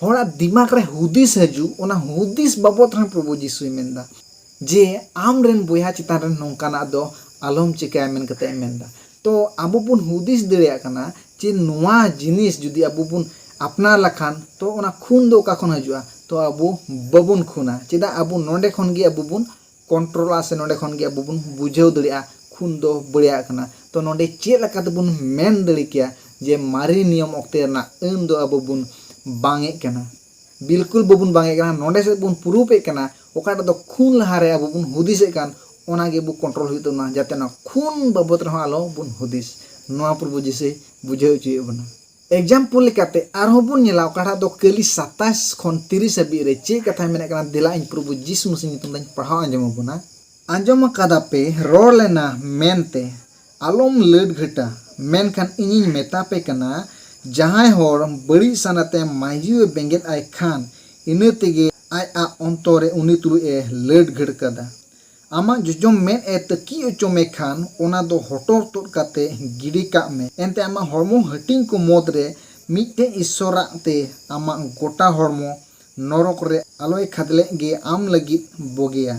ᱦᱚᱲᱟᱜ ᱫᱤᱢᱟᱜᱽ ᱨᱮ ᱦᱩᱫᱤᱥ ᱦᱤᱡᱩᱜ, ᱚᱱᱟ ᱦᱩᱫᱤᱥ ᱵᱟᱵᱚᱛ ᱨᱮᱦᱚᱸ ᱯᱨᱚᱵᱷᱩ ᱡᱤᱥᱩᱭ ᱢᱮᱱᱫᱟ ᱡᱮ ᱟᱢ ᱨᱮᱱ ᱵᱚᱭᱦᱟ ᱪᱮᱛᱟᱱ ᱨᱮ ᱱᱚᱝᱠᱟᱱᱟᱜ ᱫᱚ ᱟᱞᱚᱢ ᱪᱤᱠᱟᱹᱭᱟ ᱢᱮᱱ ᱠᱟᱛᱮ ᱮ ᱢᱮᱱᱫᱟ᱾ ᱛᱚ ᱟᱵᱚ ᱵᱚᱱ ᱦᱩᱫᱤᱥ ᱫᱟᱲᱮᱭᱟᱜ ᱠᱟᱱᱟ ᱡᱮ ᱱᱚᱣᱟ ᱡᱤᱱᱤᱥ ᱡᱩᱫᱤ ᱟᱵᱚ ᱵᱚᱱ ᱟᱯᱱᱟᱨ ᱞᱮᱠᱷᱟᱱ, ᱛᱚ ᱚᱱᱟ ᱠᱷᱩᱱ ᱫᱚ ᱚᱠᱟ ᱠᱷᱚᱱ ᱦᱤᱡᱩᱜᱼᱟ? ᱛᱚ ᱟᱵᱚ ᱵᱟᱵᱚᱱ ᱠᱷᱩᱱᱟ᱾ ᱪᱮᱫᱟᱜ? ᱟᱵᱚ ᱱᱚᱰᱮ ᱠᱷᱚᱱ ᱜᱮ ᱟᱵᱚ ᱵᱚᱱ ᱠᱚᱱᱴᱨᱳᱞᱟ, ᱥᱮ ᱱᱚᱰᱮ ᱠᱷᱚᱱ ᱜᱮ ᱟᱵᱚ ᱵᱚᱱ ᱵᱩᱡᱷᱟᱹᱣ ᱫᱟᱲᱮᱭᱟᱜᱼᱟ ᱠᱷᱩᱱ ᱫᱚ ᱵᱟᱹᱲᱤᱡᱟᱜ ᱠᱟᱱᱟ᱾ ᱛᱚ ᱱᱚᱰᱮ ᱪᱮᱫ ᱞᱮᱠᱟ ᱛᱮᱵᱚᱱ ᱢᱮᱱ ᱫᱟᱲᱮ ᱠᱮᱭᱟ ᱡᱮ ᱢᱟᱨᱮ ᱱᱤᱭᱚᱢ ᱚᱠᱛᱮ ᱨᱮᱱᱟᱜ ᱟᱹᱱ ᱫᱚ ᱟᱵᱚ ᱵᱚᱱ ᱵᱟᱝ ᱮᱫ ᱠᱟᱱᱟ? ᱵᱤᱞᱠᱩᱞ ᱵᱟᱵᱚᱱ ᱵᱟᱝ ᱮᱫ ᱠᱟᱱᱟ᱾ ᱱᱚᱰᱮ ᱥᱮᱫ ᱵᱚᱱ ᱯᱨᱩᱯ ᱮᱫ ᱠᱟᱱᱟ, ᱚᱠᱟᱴᱟᱜ ᱫᱚ ᱠᱷᱩᱱ ᱞᱟᱦᱟᱨᱮ ᱟᱵᱚ ᱵᱚᱱ ᱦᱩᱫᱤᱥᱮᱫ ᱠᱟᱱ, ᱚᱱᱟ ᱜᱮ ᱟᱵᱚ control ᱦᱩᱭᱩᱜ ᱛᱟᱵᱚᱱᱟ, ᱡᱟᱛᱮ ᱚᱱᱟ ᱠᱷᱩᱱ ᱵᱟᱵᱚᱫ ᱨᱮᱦᱚᱸ ᱟᱞᱚ ᱵᱚᱱ ᱦᱩᱫᱤᱥ᱾ ᱱᱚᱣᱟ ᱯᱨᱚᱵᱷᱩ ᱡᱤᱥᱩᱭ ᱵᱩᱡᱷᱟᱹᱣ ᱦᱚᱪᱚᱭᱮᱫ ᱵᱚᱱᱟ᱾ Example ᱞᱮᱠᱟᱛᱮ ᱟᱨᱦᱚᱸ ᱵᱚᱱ ᱧᱮᱞᱟ, ᱚᱠᱟᱴᱟᱜ ᱫᱚ ᱠᱟᱹᱞᱤ ᱥᱟᱛᱟᱥ ᱠᱷᱚᱱ ᱛᱤᱨᱤᱥ ᱦᱟᱹᱵᱤᱡ ᱨᱮ ᱪᱮᱫ ᱠᱟᱛᱷᱟᱭ ᱢᱮᱱᱮᱫ ᱠᱟᱱᱟ᱾ ᱫᱮᱞᱟ, ᱤᱧ ᱯᱨᱚᱵᱷᱩ ᱡᱤᱥᱩ ᱢᱟᱥᱤ ᱧᱩᱛᱩᱢ ᱛᱮᱧ ᱯᱟᱲᱦᱟᱣ ᱟᱸᱡᱚᱢ ᱟᱵᱚᱱᱟ᱾ ᱟᱸᱡᱚᱢ ᱟᱠᱟᱫᱟ ᱯᱮ, ᱨᱚᱲ ᱞᱮᱱᱟ ᱢᱮᱱᱛᱮ, ᱟᱞᱚᱢ ᱞᱟᱹᱰ ᱜᱷᱟᱹᱴᱟ, ᱢᱮᱱᱠᱷᱟᱱ ᱤᱧᱤᱧ ᱢᱮᱛᱟ ᱯᱮ ᱠᱟᱱᱟ, ᱡᱟᱦᱟᱸᱭ ᱦᱚᱲ ᱵᱟᱹᱲᱤᱡ ᱥᱟᱱᱟᱛᱮ ᱢᱟᱹᱭᱡᱩᱭ ᱵᱮᱸᱜᱮᱫ ᱟᱭ ᱠᱷᱟᱱ, ᱤᱱᱟᱹ ᱛᱮᱜᱮ ᱟᱡ ᱟᱜ ᱚᱱᱛᱚᱨ ᱨᱮ ᱩᱱᱤ ᱛᱩᱞᱩᱡ ᱮ ᱞᱟᱹᱰ ᱜᱷᱟᱹᱴ ᱠᱟᱫᱟ᱾ ᱟᱢᱟᱜ ᱡᱚᱡᱚᱢ ᱢᱮᱫ ᱮ ᱛᱟᱹᱠᱤᱡ ᱚᱪᱚ ᱢᱮ ᱠᱷᱟᱱ, ᱚᱱᱟ ᱫᱚ ᱦᱚᱴᱚᱨ ᱛᱩᱫ ᱠᱟᱛᱮ ᱜᱤᱰᱤ ᱠᱟᱜ ᱢᱮ᱾ ᱮᱱᱛᱮ ᱟᱢᱟᱜ ᱦᱚᱲᱢᱚ ᱦᱟᱹᱴᱤᱧ ᱠᱚ ᱢᱩᱫᱽ ᱨᱮ ᱢᱤᱫᱴᱮᱡ ᱤᱥᱚᱨᱟᱜ ᱛᱮ ᱟᱢᱟᱜ ᱜᱚᱴᱟ ᱦᱚᱲᱢᱚ ᱱᱚᱨᱚᱠ ᱨᱮ ᱟᱞᱚᱭ ᱠᱷᱟᱫᱽᱞᱮᱜ ᱜᱮ ᱟᱢ ᱞᱟᱹᱜᱤᱫ ᱵᱩᱜᱤᱭᱟ᱾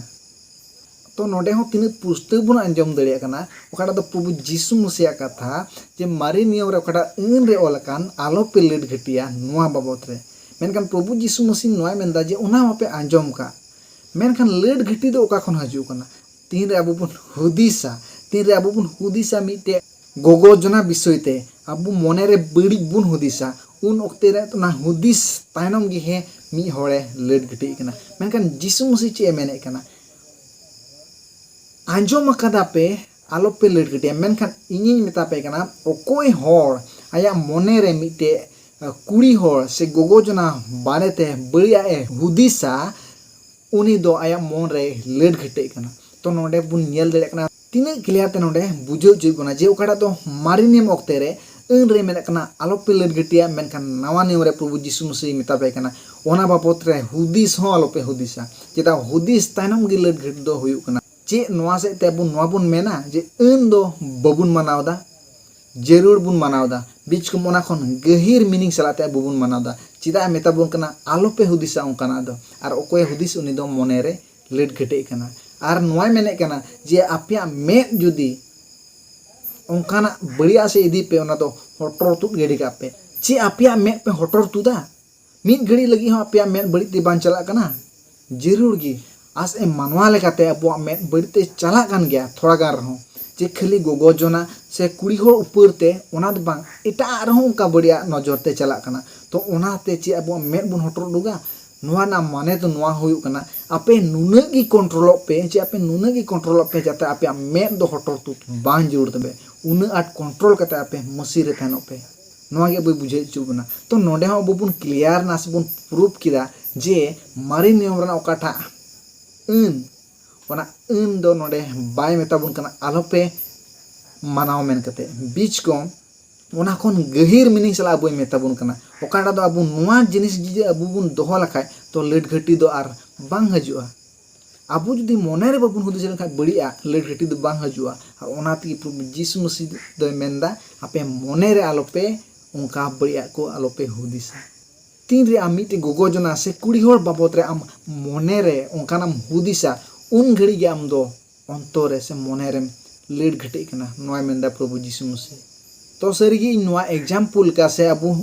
ᱛᱚ ᱱᱚᱰᱮ ᱦᱚᱸ ᱛᱤᱱᱟᱹᱜ ᱯᱩᱥᱴᱟᱹᱣ ᱵᱚᱱ ᱟᱸᱡᱚᱢ ᱫᱟᱲᱮᱭᱟᱜ ᱠᱟᱱᱟ, ᱚᱠᱟᱴᱟᱜ ᱫᱚ ᱯᱨᱚᱵᱷᱩ ᱡᱤᱥᱩ ᱢᱟᱥᱤᱭᱟᱜ ᱠᱟᱛᱷᱟ, ᱡᱮ ᱢᱟᱨᱮ ᱱᱤᱭᱚᱢ ᱨᱮ ᱚᱠᱟᱴᱟᱜ ᱟᱹᱱ ᱨᱮ ᱚᱞ ᱟᱠᱟᱱ, "ᱟᱞᱚᱯᱮ ᱞᱟᱹᱰ ᱜᱷᱟᱹᱴᱤᱭᱟ", ᱱᱚᱣᱟ ᱵᱟᱵᱚᱛ ᱨᱮ᱾ ᱢᱮᱱᱠᱷᱟᱱ ᱯᱨᱚᱵᱷᱩ ᱡᱤᱥᱩ ᱢᱟᱥᱤ ᱱᱚᱣᱟᱭ ᱢᱮᱱᱫᱟ ᱡᱮ ᱚᱱᱟ ᱢᱟᱯᱮ ᱟᱸᱡᱚᱢ ᱠᱟᱜ, ᱢᱮᱱᱠᱷᱟᱱ ᱞᱟᱹᱰ ᱜᱷᱟᱹᱴᱤ ᱫᱚ ᱚᱠᱟ ᱠᱷᱚᱱ ᱦᱤᱡᱩᱜ ᱠᱟᱱᱟ? ᱛᱤᱱᱨᱮ ᱟᱵᱚ ᱵᱚᱱ ᱦᱩᱫᱤᱥᱟ, ᱛᱤᱱᱨᱮ ᱟᱵᱚ ᱵᱚᱱ ᱦᱩᱫᱤᱥᱟ ᱢᱤᱫᱴᱮᱡ ᱜᱚᱜᱚ ᱡᱚᱱᱟ ᱵᱤᱥᱚᱭ ᱛᱮ, ᱟᱵᱚ ᱢᱚᱱᱮ ᱨᱮ ᱵᱟᱹᱲᱤᱡ ᱵᱚᱱ ᱦᱩᱫᱤᱥᱟ, ᱩᱱ ᱚᱠᱛᱮ ᱨᱮ ᱚᱱᱟ ᱦᱩᱫᱤᱥ ᱛᱟᱭᱱᱚᱢ ᱜᱮ ᱦᱮᱸ ᱢᱤᱫ ᱦᱚᱲᱮ ᱞᱟᱹᱰ ᱜᱷᱟᱹᱴᱤᱜ ᱠᱟᱱᱟ᱾ ᱢᱮᱱᱠᱷᱟᱱ ᱡᱤᱥᱩ ᱢᱟᱹᱥᱤ ᱪᱮᱫ ᱮ ᱢᱮᱱᱮᱫ ᱠᱟᱱᱟ? ᱟᱸᱡᱚᱢ ᱟᱠᱟᱫᱟ ᱯᱮ, ᱟᱞᱚᱯᱮ ᱞᱟᱹᱰ ᱜᱷᱟᱹᱴᱤᱭᱟ, ᱢᱮᱱᱠᱷᱟᱱ ᱤᱧᱤᱧ ᱢᱮᱛᱟ ᱯᱮ ᱠᱟᱱᱟ, ᱚᱠᱚᱭ ᱦᱚᱲ ᱟᱭᱟᱜ ᱢᱚᱱᱮ ᱨᱮ ᱢᱤᱫᱴᱮᱡ ᱠᱩᱲᱤ ᱦᱚᱲ ᱥᱮ ᱜᱚᱜᱚ ᱡᱚᱱᱟ ᱵᱟᱨᱮᱛᱮ ᱵᱟᱹᱲᱤᱡᱟᱜ ᱮ ᱦᱩᱫᱤᱥᱟ, ᱩᱱᱤ ᱫᱚ ᱟᱭᱟᱜ ᱢᱚᱱ ᱨᱮ ᱞᱟᱹᱰ ᱜᱷᱟᱹᱴᱟᱹᱜ ᱠᱟᱱᱟ᱾ ᱛᱚ ᱱᱚᱰᱮ ᱵᱚᱱ ᱧᱮᱞ ᱫᱟᱲᱮᱭᱟᱜ ᱠᱟᱱᱟ, ᱛᱤᱱᱟᱹᱜ clear ᱛᱮ ᱱᱚᱰᱮ ᱵᱩᱡᱷᱟᱹᱣ ᱦᱚᱪᱚᱭᱮᱫ ᱵᱚᱱᱟ ᱡᱮ ᱚᱠᱟᱴᱟᱜ ᱫᱚ ᱢᱟᱨᱮ ᱱᱤᱭᱚᱢ ᱚᱠᱛᱮ ᱨᱮ ᱟᱹᱱ ᱨᱮ ᱢᱮᱱᱟᱜ ᱠᱟᱱᱟ, "ᱟᱞᱚᱯᱮ ᱞᱟᱹᱰ ᱜᱷᱟᱹᱴᱤᱭᱟ", ᱢᱮᱱᱠᱷᱟᱱ ᱱᱟᱣᱟ ᱱᱤᱭᱚᱢ ᱨᱮ ᱯᱨᱚᱵᱷᱩ ᱡᱤᱥᱩ ᱢᱟᱹᱥᱤ ᱢᱮᱛᱟ ᱯᱮ ᱠᱟᱱᱟ, ᱚᱱᱟ ᱵᱟᱵᱚᱛ ᱨᱮ ᱦᱩᱫᱤᱥ ᱦᱚᱸ ᱟᱞᱚᱯᱮ ᱦᱩᱫᱤᱥᱟ᱾ ᱪᱮᱫᱟᱜ ᱦᱩᱫᱤᱥ ᱛᱟᱭᱱᱚᱢ ᱜᱮ ᱞᱟᱹᱰ ᱜᱷᱟᱹᱴ ᱫᱚ ᱦᱩᱭᱩᱜ ᱠᱟᱱᱟ᱾ ᱪᱮᱫ ᱱᱚᱣᱟ ᱥᱮᱫ ᱛᱮ ᱟᱵᱚ ᱱᱚᱣᱟ ᱵᱚᱱ ᱢᱮᱱᱟ ᱡᱮ ᱟᱹᱱ ᱫᱚ ᱵᱟᱵᱚᱱ ᱢᱟᱱᱟᱣ ᱮᱫᱟ, ᱡᱟᱹᱨᱩᱲ ᱵᱚᱱ ᱢᱟᱱᱟᱣ ᱮᱫᱟ, ᱵᱤᱪᱠᱚᱢ ᱚᱱᱟ ᱠᱷᱚᱱ ᱜᱟᱹᱦᱤᱨ meaning ᱥᱟᱞᱟᱜ ᱛᱮ ᱟᱵᱚ ᱵᱚᱱ ᱢᱟᱱᱟᱣ ᱮᱫᱟ᱾ ᱪᱮᱫᱟᱜ ᱮ ᱢᱮᱛᱟ ᱵᱚᱱ ᱠᱟᱱᱟ, "ᱟᱞᱚᱯᱮ ᱦᱩᱫᱤᱥᱟ ᱚᱱᱠᱟᱱᱟᱜ ᱫᱚ"? ᱟᱨ ᱚᱠᱚᱭᱮ ᱦᱩᱫᱤᱥ, ᱩᱱᱤ ᱫᱚ ᱢᱚᱱᱮ ᱨᱮ ᱞᱟᱹᱰ ᱜᱷᱟᱹᱴᱟᱹᱜ ᱠᱟᱱᱟ᱾ ᱟᱨ ᱱᱚᱣᱟᱭ ᱢᱮᱱᱮᱫ ᱠᱟᱱᱟ ᱡᱮ ᱟᱯᱮᱭᱟᱜ ᱢᱮᱫ ᱡᱩᱫᱤ ᱚᱱᱠᱟᱱᱟᱜ ᱵᱟᱹᱲᱤᱡᱟᱜ ᱥᱮᱫ ᱤᱫᱤ ᱯᱮ, ᱚᱱᱟ ᱫᱚ ᱦᱚᱴᱚᱨ ᱛᱩᱫ ᱜᱤᱰᱤ ᱠᱟᱜ ᱯᱮ᱾ ᱪᱮᱫ ᱟᱯᱮᱭᱟᱜ ᱢᱮᱫ ᱯᱮ ᱦᱚᱴᱚᱨ ᱛᱩᱫᱟ? ᱢᱤᱫ ᱜᱷᱟᱹᱲᱤᱡ ᱞᱟᱹᱜᱤᱫ ᱦᱚᱸ ᱟᱯᱮᱭᱟᱜ ᱢᱮᱫ ᱵᱟᱹᱲᱤᱡ ᱛᱮ ᱵᱟᱝ ᱪᱟᱞᱟᱜ ᱠᱟᱱᱟ? ᱡᱟᱹᱨᱩᱲ ᱜᱮ, ᱟᱥ ᱮ ᱢᱟᱱᱣᱟ ᱞᱮᱠᱟᱛᱮ ᱟᱵᱚᱣᱟᱜ ᱢᱮᱫ ᱵᱟᱹᱲᱤᱡ ᱛᱮ ᱪᱟᱞᱟᱜ ᱠᱟᱱ ᱜᱮᱭᱟ ᱛᱷᱚᱲᱟ ᱜᱟᱱ ᱨᱮᱦᱚᱸ, ᱡᱮ ᱠᱷᱟᱹᱞᱤ ᱜᱚᱜᱚ ᱡᱚᱱᱟ ᱥᱮ ᱠᱩᱲᱤ ᱦᱚᱲ ᱩᱯᱟᱹᱨ ᱛᱮ, ᱚᱱᱟ ᱫᱚ ᱵᱟᱝ, ᱮᱴᱟᱜ ᱨᱮᱦᱚᱸ ᱚᱱᱠᱟ ᱵᱟᱹᱲᱤᱡᱟᱜ ᱱᱚᱡᱚᱨ ᱛᱮ ᱪᱟᱞᱟᱜ ᱠᱟᱱᱟ᱾ ᱛᱚ ᱚᱱᱟᱛᱮ ᱪᱮᱫ ᱟᱵᱚᱣᱟᱜ ᱢᱮᱫ ᱵᱚᱱ ᱦᱚᱴᱚᱨ ᱩᱰᱩᱠᱟ? ᱱᱚᱣᱟ ᱨᱮᱱᱟᱜ ᱢᱟᱱᱮ ᱫᱚ ᱱᱚᱣᱟ ᱦᱩᱭᱩᱜ ᱠᱟᱱᱟ, ᱟᱯᱮ ᱱᱩᱱᱟᱹᱜ ᱜᱮ ᱠᱚᱱᱴᱨᱳᱞᱚᱜ ᱯᱮ, ᱡᱮ ᱟᱯᱮ ᱱᱩᱱᱟᱹᱜ ᱜᱮ ᱠᱚᱱᱴᱨᱳᱞᱚᱜ ᱯᱮ, ᱡᱟᱛᱮ ᱟᱯᱮᱭᱟᱜ ᱢᱮᱫ ᱫᱚ ᱦᱚᱴᱚᱨ ᱛᱩᱫ ᱵᱟᱝ ᱡᱟᱹᱨᱩᱲ ᱛᱟᱯᱮ᱾ ᱩᱱᱟᱹᱜ ᱟᱸᱴ ᱠᱚᱱᱴᱨᱳᱞ ᱠᱟᱛᱮ ᱟᱯᱮ ᱢᱟᱹᱥᱤ ᱨᱮ ᱛᱟᱦᱮᱱᱚᱜ ᱯᱮ᱾ ᱱᱚᱣᱟ ᱜᱮ ᱟᱵᱚᱭ ᱵᱩᱡᱷᱟᱹᱣ ᱦᱚᱪᱚ ᱵᱚᱱᱟ᱾ ᱛᱚ ᱱᱚᱰᱮ ᱦᱚᱸ ᱟᱵᱚ ᱵᱚᱱ ᱠᱞᱤᱭᱟᱨ ᱱᱟ ᱥᱮ ᱵᱚᱱ ᱯᱨᱩᱯ ᱠᱮᱫᱟ ᱡᱮ ᱢᱟᱨᱮ ᱱᱤᱭᱚᱢ ᱨᱮᱱᱟᱜ ᱚᱠᱟᱴᱟᱜ ᱟᱹᱱ, ᱚᱱᱟ ᱟᱹᱱ ᱫᱚ ᱱᱚᱰᱮ ᱵᱟᱭ ᱢᱮᱛᱟ ᱵᱚᱱ ᱠᱟᱱᱟ ᱟᱞᱚᱯᱮ ᱢᱟᱱᱟᱣ ᱢᱮᱱ ᱠᱟᱛᱮ, ᱵᱤᱪ ᱠᱚᱢ ᱚᱱᱟ ᱠᱷᱚᱱ ᱜᱟᱹᱦᱤᱨ ᱢᱤᱱᱤᱝ ᱥᱟᱞᱟᱜ ᱟᱵᱚᱭ ᱢᱮᱛᱟ ᱵᱚᱱ ᱠᱟᱱᱟ᱾ ᱚᱠᱟᱴᱟᱜ ᱫᱚ ᱟᱵᱚ ᱱᱚᱣᱟ ᱡᱤᱱᱤᱥ ᱡᱩᱫᱤ ᱟᱵᱚ ᱵᱚᱱ ᱫᱚᱦᱚ ᱞᱮᱠᱷᱟᱡ, ᱛᱚ ᱞᱟᱹᱴ ᱜᱷᱟᱹᱴᱤ ᱫᱚ ᱟᱨ ᱵᱟᱝ ᱦᱤᱡᱩᱜᱼᱟ᱾ ᱟᱵᱚ ᱡᱩᱫᱤ ᱢᱚᱱᱮ ᱨᱮ ᱵᱟᱵᱚᱱ ᱦᱩᱫᱤᱥ ᱞᱮᱠᱷᱟᱡ, ᱵᱟᱹᱲᱤᱡᱟᱜ ᱞᱟᱹᱴ ᱜᱷᱟᱹᱴᱤ ᱫᱚ ᱵᱟᱝ ᱦᱤᱡᱩᱜᱼᱟ᱾ ᱟᱨ ᱚᱱᱟ ᱛᱮᱜᱮ ᱯᱨᱚᱵᱷᱩ ᱡᱤᱥᱩ ᱢᱟᱹᱥᱤ ᱫᱚᱭ ᱢᱮᱱᱫᱟ, ᱟᱯᱮ ᱢᱚᱱᱮ ᱨᱮ ᱟᱞᱚᱯᱮ ᱚᱱᱠᱟ ᱵᱟᱹᱲᱤᱡᱟᱜ ᱠᱚ ᱟᱞᱚᱯᱮ ᱦᱩᱫᱤᱥᱟ᱾ ᱛᱤᱱᱨᱮ ᱟᱢ ᱢᱤᱫᱴᱮᱡ ᱜᱚᱜᱚ ᱡᱚᱱᱟ ᱥᱮ ᱠᱩᱲᱤ ᱦᱚᱲ ᱵᱟᱵᱚᱫ ᱨᱮ ᱟᱢ ᱢᱚᱱᱮ ᱨᱮ ᱚᱱᱠᱟᱱᱟᱜ ᱮᱢ ᱦᱩᱫᱤᱥᱟ, ᱩᱱ ᱜᱷᱟᱹᱲᱤᱡ ᱜᱮ ᱟᱢ ᱫᱚ ᱚᱱᱛᱚᱨ ᱨᱮ ᱥᱮ ᱢᱚᱱᱮ ᱨᱮᱢ ᱞᱟᱹᱴ ᱜᱷᱟᱹᱴᱤᱜ ᱠᱟᱱᱟ, ᱱᱚᱣᱟᱭ ᱢᱮᱱᱫᱟ ᱯᱨᱚᱵᱷᱩ ᱡᱤᱥᱩ ᱢᱟᱹᱥᱤ᱾ ᱛᱚ ᱥᱟᱹᱨᱤᱜᱮ ᱤᱧ ᱱᱚᱣᱟ ᱮᱠᱡᱟᱢᱯᱚᱞ ᱞᱮᱠᱟ ᱥᱮ ᱟᱵᱚ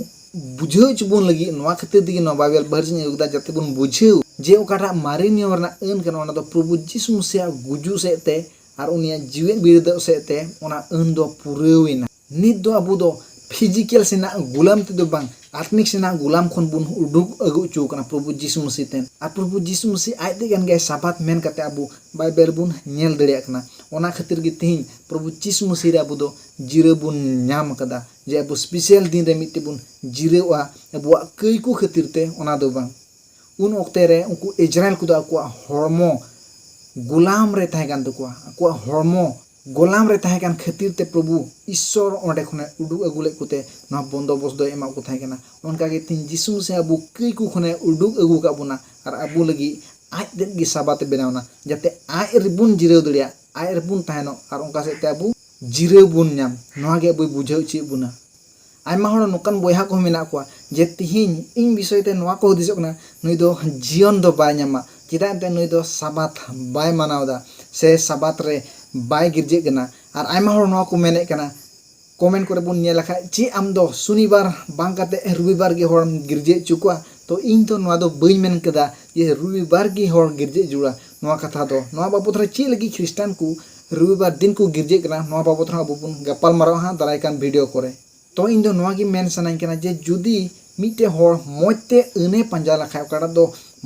ᱵᱩᱡᱷᱟᱹᱣ ᱦᱚᱪᱚ ᱵᱚᱱ ᱞᱟᱹᱜᱤᱫ ᱱᱚᱣᱟ ᱠᱷᱟᱹᱛᱤᱨ ᱛᱮᱜᱮ ᱱᱚᱣᱟ ᱵᱟᱭᱵᱮᱞ ᱵᱷᱟᱨᱥ ᱤᱧ ᱟᱹᱜᱩ ᱠᱮᱫᱟ, ᱡᱟᱛᱮ ᱵᱚᱱ ᱵᱩᱡᱷᱟᱹᱣ ᱡᱮ ᱚᱠᱟᱴᱟᱜ ᱢᱟᱨᱮ ᱱᱤᱭᱚᱢ ᱨᱮᱱᱟᱜ ᱟᱹᱱ ᱠᱟᱱᱟ, ᱚᱱᱟ ᱫᱚ ᱯᱨᱚᱵᱷᱩ ᱡᱤᱥᱩ ᱢᱟᱹᱥᱤᱭᱟᱜ ᱜᱩᱡᱩᱜ ᱥᱮᱫ ᱛᱮ ᱟᱨ ᱩᱱᱤᱭᱟᱜ ᱡᱤᱣᱮᱫ ᱵᱤᱨᱟᱹᱫᱚᱜ ᱥᱮᱫ ᱛᱮ ᱚᱱᱟ ᱟᱹᱱ ᱫᱚ ᱯᱩᱨᱟᱹᱣ ᱮᱱᱟ᱾ ᱱᱤᱛ ᱫᱚ ᱟᱵᱚ ᱫᱚ ᱯᱷᱤᱡᱤᱠᱮᱞ ᱥᱮᱱᱟᱜ ᱜᱩᱞᱟᱢ ᱛᱮᱫᱚ ᱵᱟᱝ, ᱟᱛᱢᱤᱠ ᱥᱮᱱᱟᱜ ᱜᱩᱞᱟᱢ ᱠᱷᱚᱱ ᱵᱚᱱ ᱩᱰᱩᱠ ᱟᱹᱜᱩ ᱦᱚᱪᱚ ᱠᱟᱱᱟ ᱯᱨᱚᱵᱷᱩ ᱡᱤᱥᱩ ᱢᱟᱹᱥᱤ ᱴᱷᱮᱱ᱾ ᱟᱨ ᱯᱨᱚᱵᱷᱩ ᱡᱤᱥᱩ ᱢᱟᱹᱥᱤ ᱟᱡ ᱛᱮ ᱠᱟᱱ ᱜᱮᱭᱟᱭ ᱥᱟᱵᱟᱛ ᱢᱮᱱ ᱠᱟᱛᱮ ᱟᱵᱚ ᱵᱟᱭᱵᱮᱞ ᱵᱚᱱ ᱧᱮᱞ ᱫᱟᱲᱮᱭᱟᱜ ᱠᱟᱱᱟ᱾ ᱚᱱᱟ ᱠᱷᱟᱹᱛᱤᱨ ᱜᱮ ᱛᱮᱦᱮᱧ ᱯᱨᱚᱵᱷᱩ ᱡᱤᱥᱩ ᱢᱟᱹᱥᱤ ᱨᱮ ᱟᱵᱚ ᱫᱚ ᱡᱤᱨᱟᱹᱣ ᱵᱚᱱ ᱧᱟᱢ ᱠᱟᱫᱟ, ᱡᱮ ᱟᱵᱚ ᱥᱯᱮᱥᱟᱞ ᱫᱤᱱ ᱨᱮ ᱢᱤᱫᱴᱮᱡ ᱵᱚᱱ ᱡᱤᱨᱟᱹᱣᱜᱼᱟ ᱟᱵᱚᱣᱟᱜ ᱠᱟᱹᱭ ᱠᱚ ᱠᱷᱟᱹᱛᱤᱨ ᱛᱮ, ᱚᱱᱟ ᱫᱚ ᱵᱟᱝ᱾ ᱩᱱ ᱚᱠᱛᱮ ᱨᱮ ᱩᱱᱠᱩ ᱤᱡᱽᱨᱟᱭᱮᱞ ᱠᱚᱫᱚ ᱟᱠᱚᱣᱟᱜ ᱦᱚᱲᱢᱚ ᱜᱩᱞᱟᱢ ᱨᱮ ᱛᱟᱦᱮᱸ ᱠᱟᱱ ᱛᱟᱠᱚᱣᱟ᱾ ᱟᱠᱚᱣᱟᱜ ᱦᱚᱲᱢᱚ ᱜᱩᱞᱟᱢ ᱨᱮ ᱛᱟᱦᱮᱸ ᱠᱟᱱ ᱠᱷᱟᱹᱛᱤᱨ ᱛᱮ ᱯᱨᱚᱵᱷᱩ ᱤᱥᱥᱚᱨ ᱚᱸᱰᱮ ᱠᱷᱚᱱᱮ ᱩᱰᱩᱠ ᱟᱹᱜᱩ ᱞᱮᱫ ᱠᱚᱛᱮ ᱱᱚᱣᱟ ᱵᱚᱱᱫᱚᱵᱚᱥ ᱫᱚᱭ ᱮᱢᱟᱜ ᱠᱚ ᱛᱟᱦᱮᱸ ᱠᱟᱱᱟ᱾ ᱚᱱᱠᱟ ᱜᱮ ᱛᱮᱦᱮᱧ ᱡᱤᱥᱩ ᱢᱟᱹᱥᱤ ᱟᱵᱚ ᱠᱟᱹᱭ ᱠᱚ ᱠᱷᱚᱱᱮ ᱩᱰᱩᱠ ᱟᱹᱜᱩ ᱟᱠᱟᱫ ᱵᱚᱱᱟ ᱟᱨ ᱟᱵᱚ ᱞᱟᱹᱜᱤᱫ ᱟᱡ ᱛᱮᱫ ᱜᱮ ᱥᱟᱵᱟᱛ ᱮ ᱵᱮᱱᱟᱣ ᱮᱱᱟ, ᱡᱟᱛᱮ ᱟᱡ ᱨᱮᱵᱚᱱ ᱡᱤᱨᱟᱹᱣ ᱫᱟᱲᱮᱭᱟᱜ, ᱟᱡ ᱨᱮᱵᱚᱱ ᱛᱟᱦᱮᱱᱚᱜ ᱟᱨ ᱚᱱᱠᱟ ᱥᱮᱫ ᱛᱮ ᱟᱵᱚ ᱡᱤᱨᱟᱹᱣ ᱵᱚᱱ ᱧᱟᱢ᱾ ᱱᱚᱣᱟ ᱜᱮ ᱟᱵᱚᱭ ᱵᱩᱡᱷᱟᱹᱣ ᱦᱚᱪᱚᱭᱮᱫ ᱵᱚᱱᱟ᱾ ᱟᱭᱢᱟ ᱦᱚᱲ ᱱᱚᱝᱠᱟᱱ ᱵᱚᱭᱦᱟ ᱠᱚᱦᱚᱸ ᱢᱮᱱᱟᱜ ᱠᱚᱣᱟ ᱡᱮ ᱛᱤᱦᱤᱧ ᱤᱧ ᱵᱤᱥᱚᱭ ᱛᱮ ᱱᱚᱣᱟ ᱠᱚ ᱦᱩᱫᱤᱥᱚᱜ ᱠᱟᱱᱟ, ᱱᱩᱭ ᱫᱚ ᱡᱤᱭᱚᱱ ᱫᱚ ᱵᱟᱭ ᱧᱟᱢᱟ, ᱪᱮᱫᱟᱜ ᱮᱱᱛᱮ ᱱᱩᱭ ᱫᱚ ᱥᱟᱵᱟᱛ ᱵᱟᱭ ᱢᱟᱱᱟᱣ ᱮᱫᱟ ᱥᱮ ᱥᱟᱵᱟᱛ ᱨᱮ ᱵᱟᱭ ᱜᱤᱨᱡᱟᱹᱜ ᱠᱟᱱᱟ᱾ ᱟᱨ ᱟᱭᱢᱟ ᱦᱚᱲ ᱱᱚᱣᱟ ᱠᱚ ᱢᱮᱱᱮᱫ ᱠᱟᱱᱟ, ᱠᱚᱢᱮᱱᱴ ᱠᱚᱨᱮ ᱵᱚᱱ ᱧᱮᱞ ᱞᱮᱠᱷᱟᱡ, ᱪᱮᱫ ᱟᱢ ᱫᱚ ᱥᱚᱱᱤᱵᱟᱨ ᱵᱟᱝ ᱠᱟᱛᱮ ᱨᱚᱵᱤᱵᱟᱨ ᱜᱮ ᱦᱚᱲᱮᱢ ᱜᱤᱨᱡᱟᱹ ᱦᱚᱪᱚ ᱠᱚᱣᱟ? ᱛᱚ ᱤᱧ ᱫᱚ ᱱᱚᱣᱟ ᱫᱚ ᱵᱟᱹᱧ ᱢᱮᱱ ᱠᱮᱫᱟ ᱡᱮ ᱨᱚᱵᱤᱵᱟᱨ ᱜᱮ ᱦᱚᱲ ᱜᱤᱨᱡᱟᱹ ᱡᱩᱲᱟ᱾ ᱱᱚᱣᱟ ᱠᱟᱛᱷᱟ ᱫᱚ, ᱱᱚᱣᱟ ᱵᱟᱵᱚᱫ ᱨᱮ ᱪᱮᱫ ᱞᱟᱹᱜᱤᱫ ᱠᱷᱨᱤᱥᱴᱟᱱ ᱠᱚ ᱨᱚᱵᱤᱵᱟᱨ ᱫᱤᱱ ᱠᱚ ᱜᱤᱨᱡᱟᱹᱜ ᱠᱟᱱᱟ, ᱱᱚᱣᱟ ᱵᱟᱵᱚᱫ ᱨᱮᱦᱚᱸ ᱟᱵᱚ ᱵᱚᱱ ᱜᱟᱯᱟᱞ ᱢᱟᱨᱟᱣᱟ ᱦᱟᱸᱜ ᱫᱟᱨᱟᱭ ᱠᱟᱱ ᱵᱷᱤᱰᱤᱭᱳ ᱠᱚᱨᱮ᱾ ᱛᱚ ᱤᱧ ᱫᱚ ᱱᱚᱣᱟ ᱜᱮ ᱢᱮᱱ ᱥᱟᱱᱟᱧ ᱠᱟᱱᱟ ᱡᱮ ᱡᱩᱫᱤ ᱢᱤᱫᱴᱮᱱ ᱦᱚᱲ ᱢᱚᱡᱽ ᱛᱮ ᱟᱹᱱᱮ ᱯᱟᱸᱡᱟ ᱞᱮᱠᱷᱟᱡ, ᱚᱠᱟᱴᱟᱜ ᱫᱚ